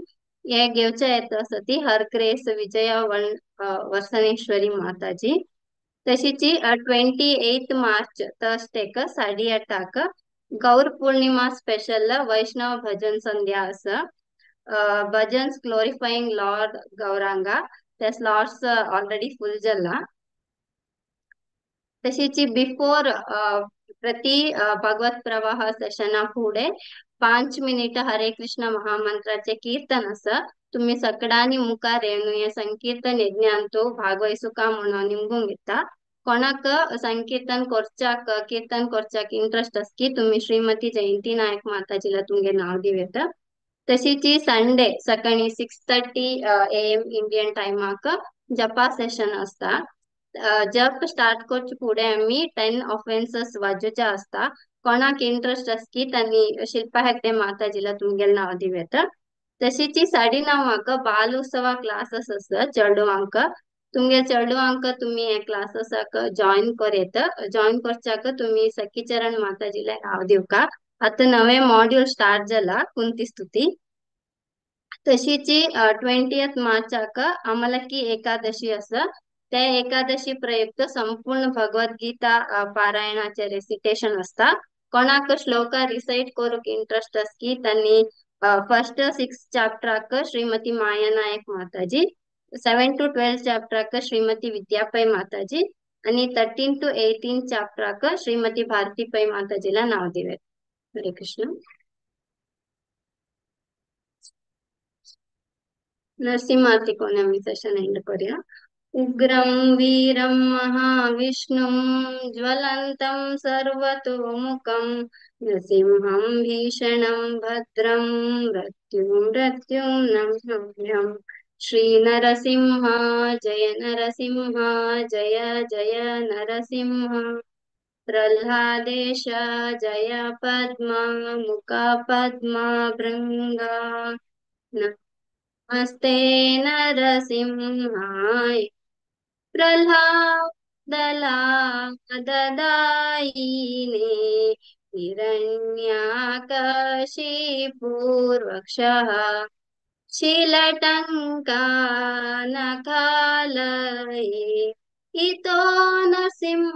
हे घेवच्या येता आसा ती हर ग्रेस विजया वर्सनेश्वरी माताजी. तशीची 28 मार्च थर्सडेक 8:30 गौर पूर्णिमा स्पेशल वैष्णव भजन संध्या आसा. भजन्स ग्लोरिफाईंग लॉर्ड गौरांगा, ते स्लॉट्स ऑलरेडी फुल जाला. तशीची बिफोर प्रति भगवत प्रवाह सेशना फुडें 5 मिनिट हरे कृष्ण महामंत्राचे कीर्तन आसा. तुम्ही सगळ्यांनी मुखार येवन हे संकीर्तन यज्ञांतु भागवहिसुका म्हणून निमगूंक येता. कोणाक संकीर्तन करच्याक कीर्तन करच्याक इंट्रस्ट आसकी तुम्ही श्रीमती जयंती नायक माताजीला तुमगे नाव दिवं. तशीची संडे सकाळी 6:30 AM Indian टायमाक जपा सेशन आसता. जप स्टार्ट करचे फुडें आमी 10 ऑफेन्सस वाजोवचे आसता. कोणाक इंट्रस्ट आसकी तांणी शिल्पा हेगडे माताजीला तुमगेलें नांव दिवं. तशीची 9:30 बाल उत्सवा क्लासेस आसा चेडवांक. तुमगे चेडवांक तुमी हे क्लासेसाक जॉईन कर येता. जॉईन करच्याक तुमी सखीचरण माताजीला नांव दिवका. आतां नवे मॉड्यूल स्टार्ट जाला कुंती स्तुती. तशीची 20 मार्चाक अमलकी एकादशी आसा. ते एकादशी प्रयुक्त संपूर्ण भगवद्गीता पारायणाचे रेसिटेशन आसता. कोणाक श्लोका रिसाइट करूंक इंट्रस्ट आसकी तांणी फर्स्ट 6 चॅप्टराक श्रीमती माया नायक माताजी, 7 to 12 चॅप्टराक श्रीमती विद्या पै माताजी आणि 13 to 18 चॅप्टराक श्रीमती भारती पै माताजीला नाव दिवे. हरे कृष्ण. नरसिंहार्थी कोण आमी सेशन एंड करूया. उग्रं वीरं महाविष्णुं ज्वलन्तं सर्वतोमुखं नृसिंहं भीषणं भद्रं मृत्युं मृत्युं नमाम्यहम्. श्री नरसिंह जय नरसिंह जय जय नरसिंह. प्रह्लादेश जय पद्मा मुख पद्मा भृंगा. नमस्ते नरसिंहाय. प्रह्लादलाददायिने हिरण्याकशिपूर्वक्षः शिलटङ्कानकालये इतो नरसिंह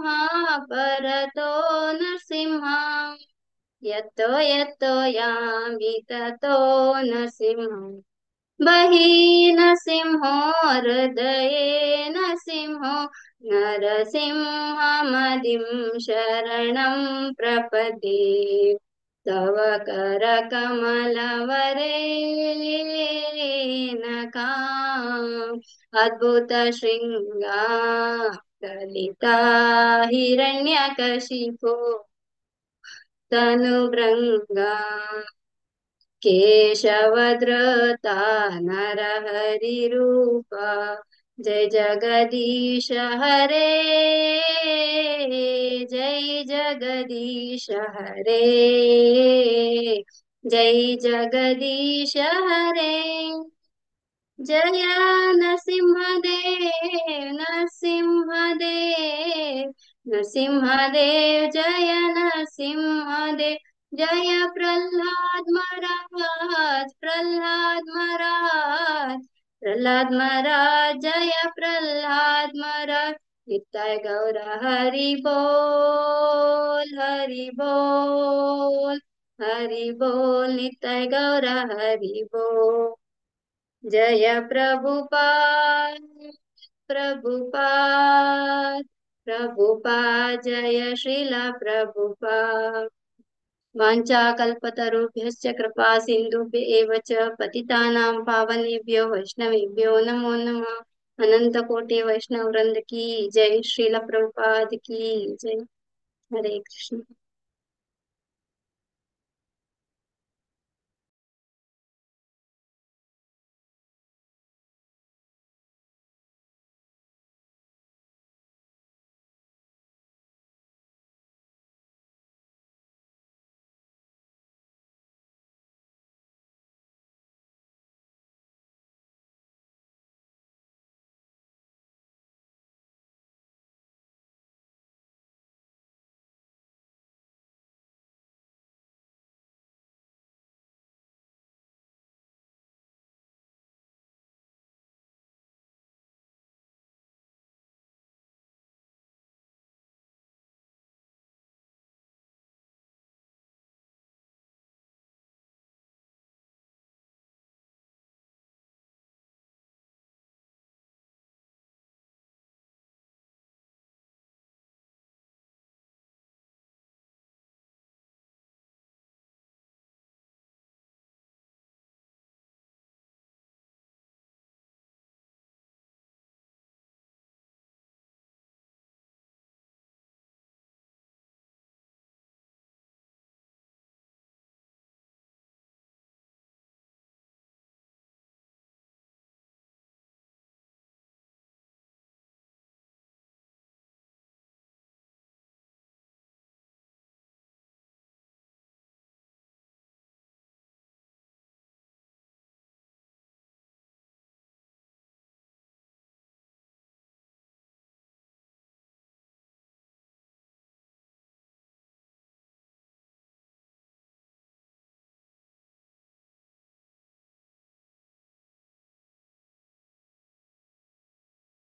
परतो नरसिंह यतो यतो यामि ततो नरसिंह। बहि नरसिंहो हृदये नरसिंहो नरसिंहमदिं शरणं प्रपद्ये। तव करकमलवरे नकां अद्भुत शृङ्गा कलिता हिरण्यकशिपो तनुभृङ्गा केशवधृता नरहरिरूपा जय जगदीश हरे जय जगदीश हरे जय जगदीश हरे। जय नरसिंहदेव नरसिंहदेव नरसिंहदेव जय नरसिंहदेव जय प्रहलाद महाराज प्रहलाद महाराज प्रहलाद महाराज जय प्रहलाद महाराज। नित्य गौर हरि बोल हरि बोल हरि बोल नित्य गौर हरि बोल। जय प्रभुपाद प्रभुपाद प्रभुपाद जय श्रीला प्रभुपाद। वाञ्छाकल्पतरुभ्यश्च कृपा सिन्धुभ्य एव च पतितानां पावनेभ्यो वैष्णवेभ्यो नमो नमः। अनंत कोटि वैष्णव वृंद की जय, श्रील प्रभुपाद की जय। हरे कृष्ण।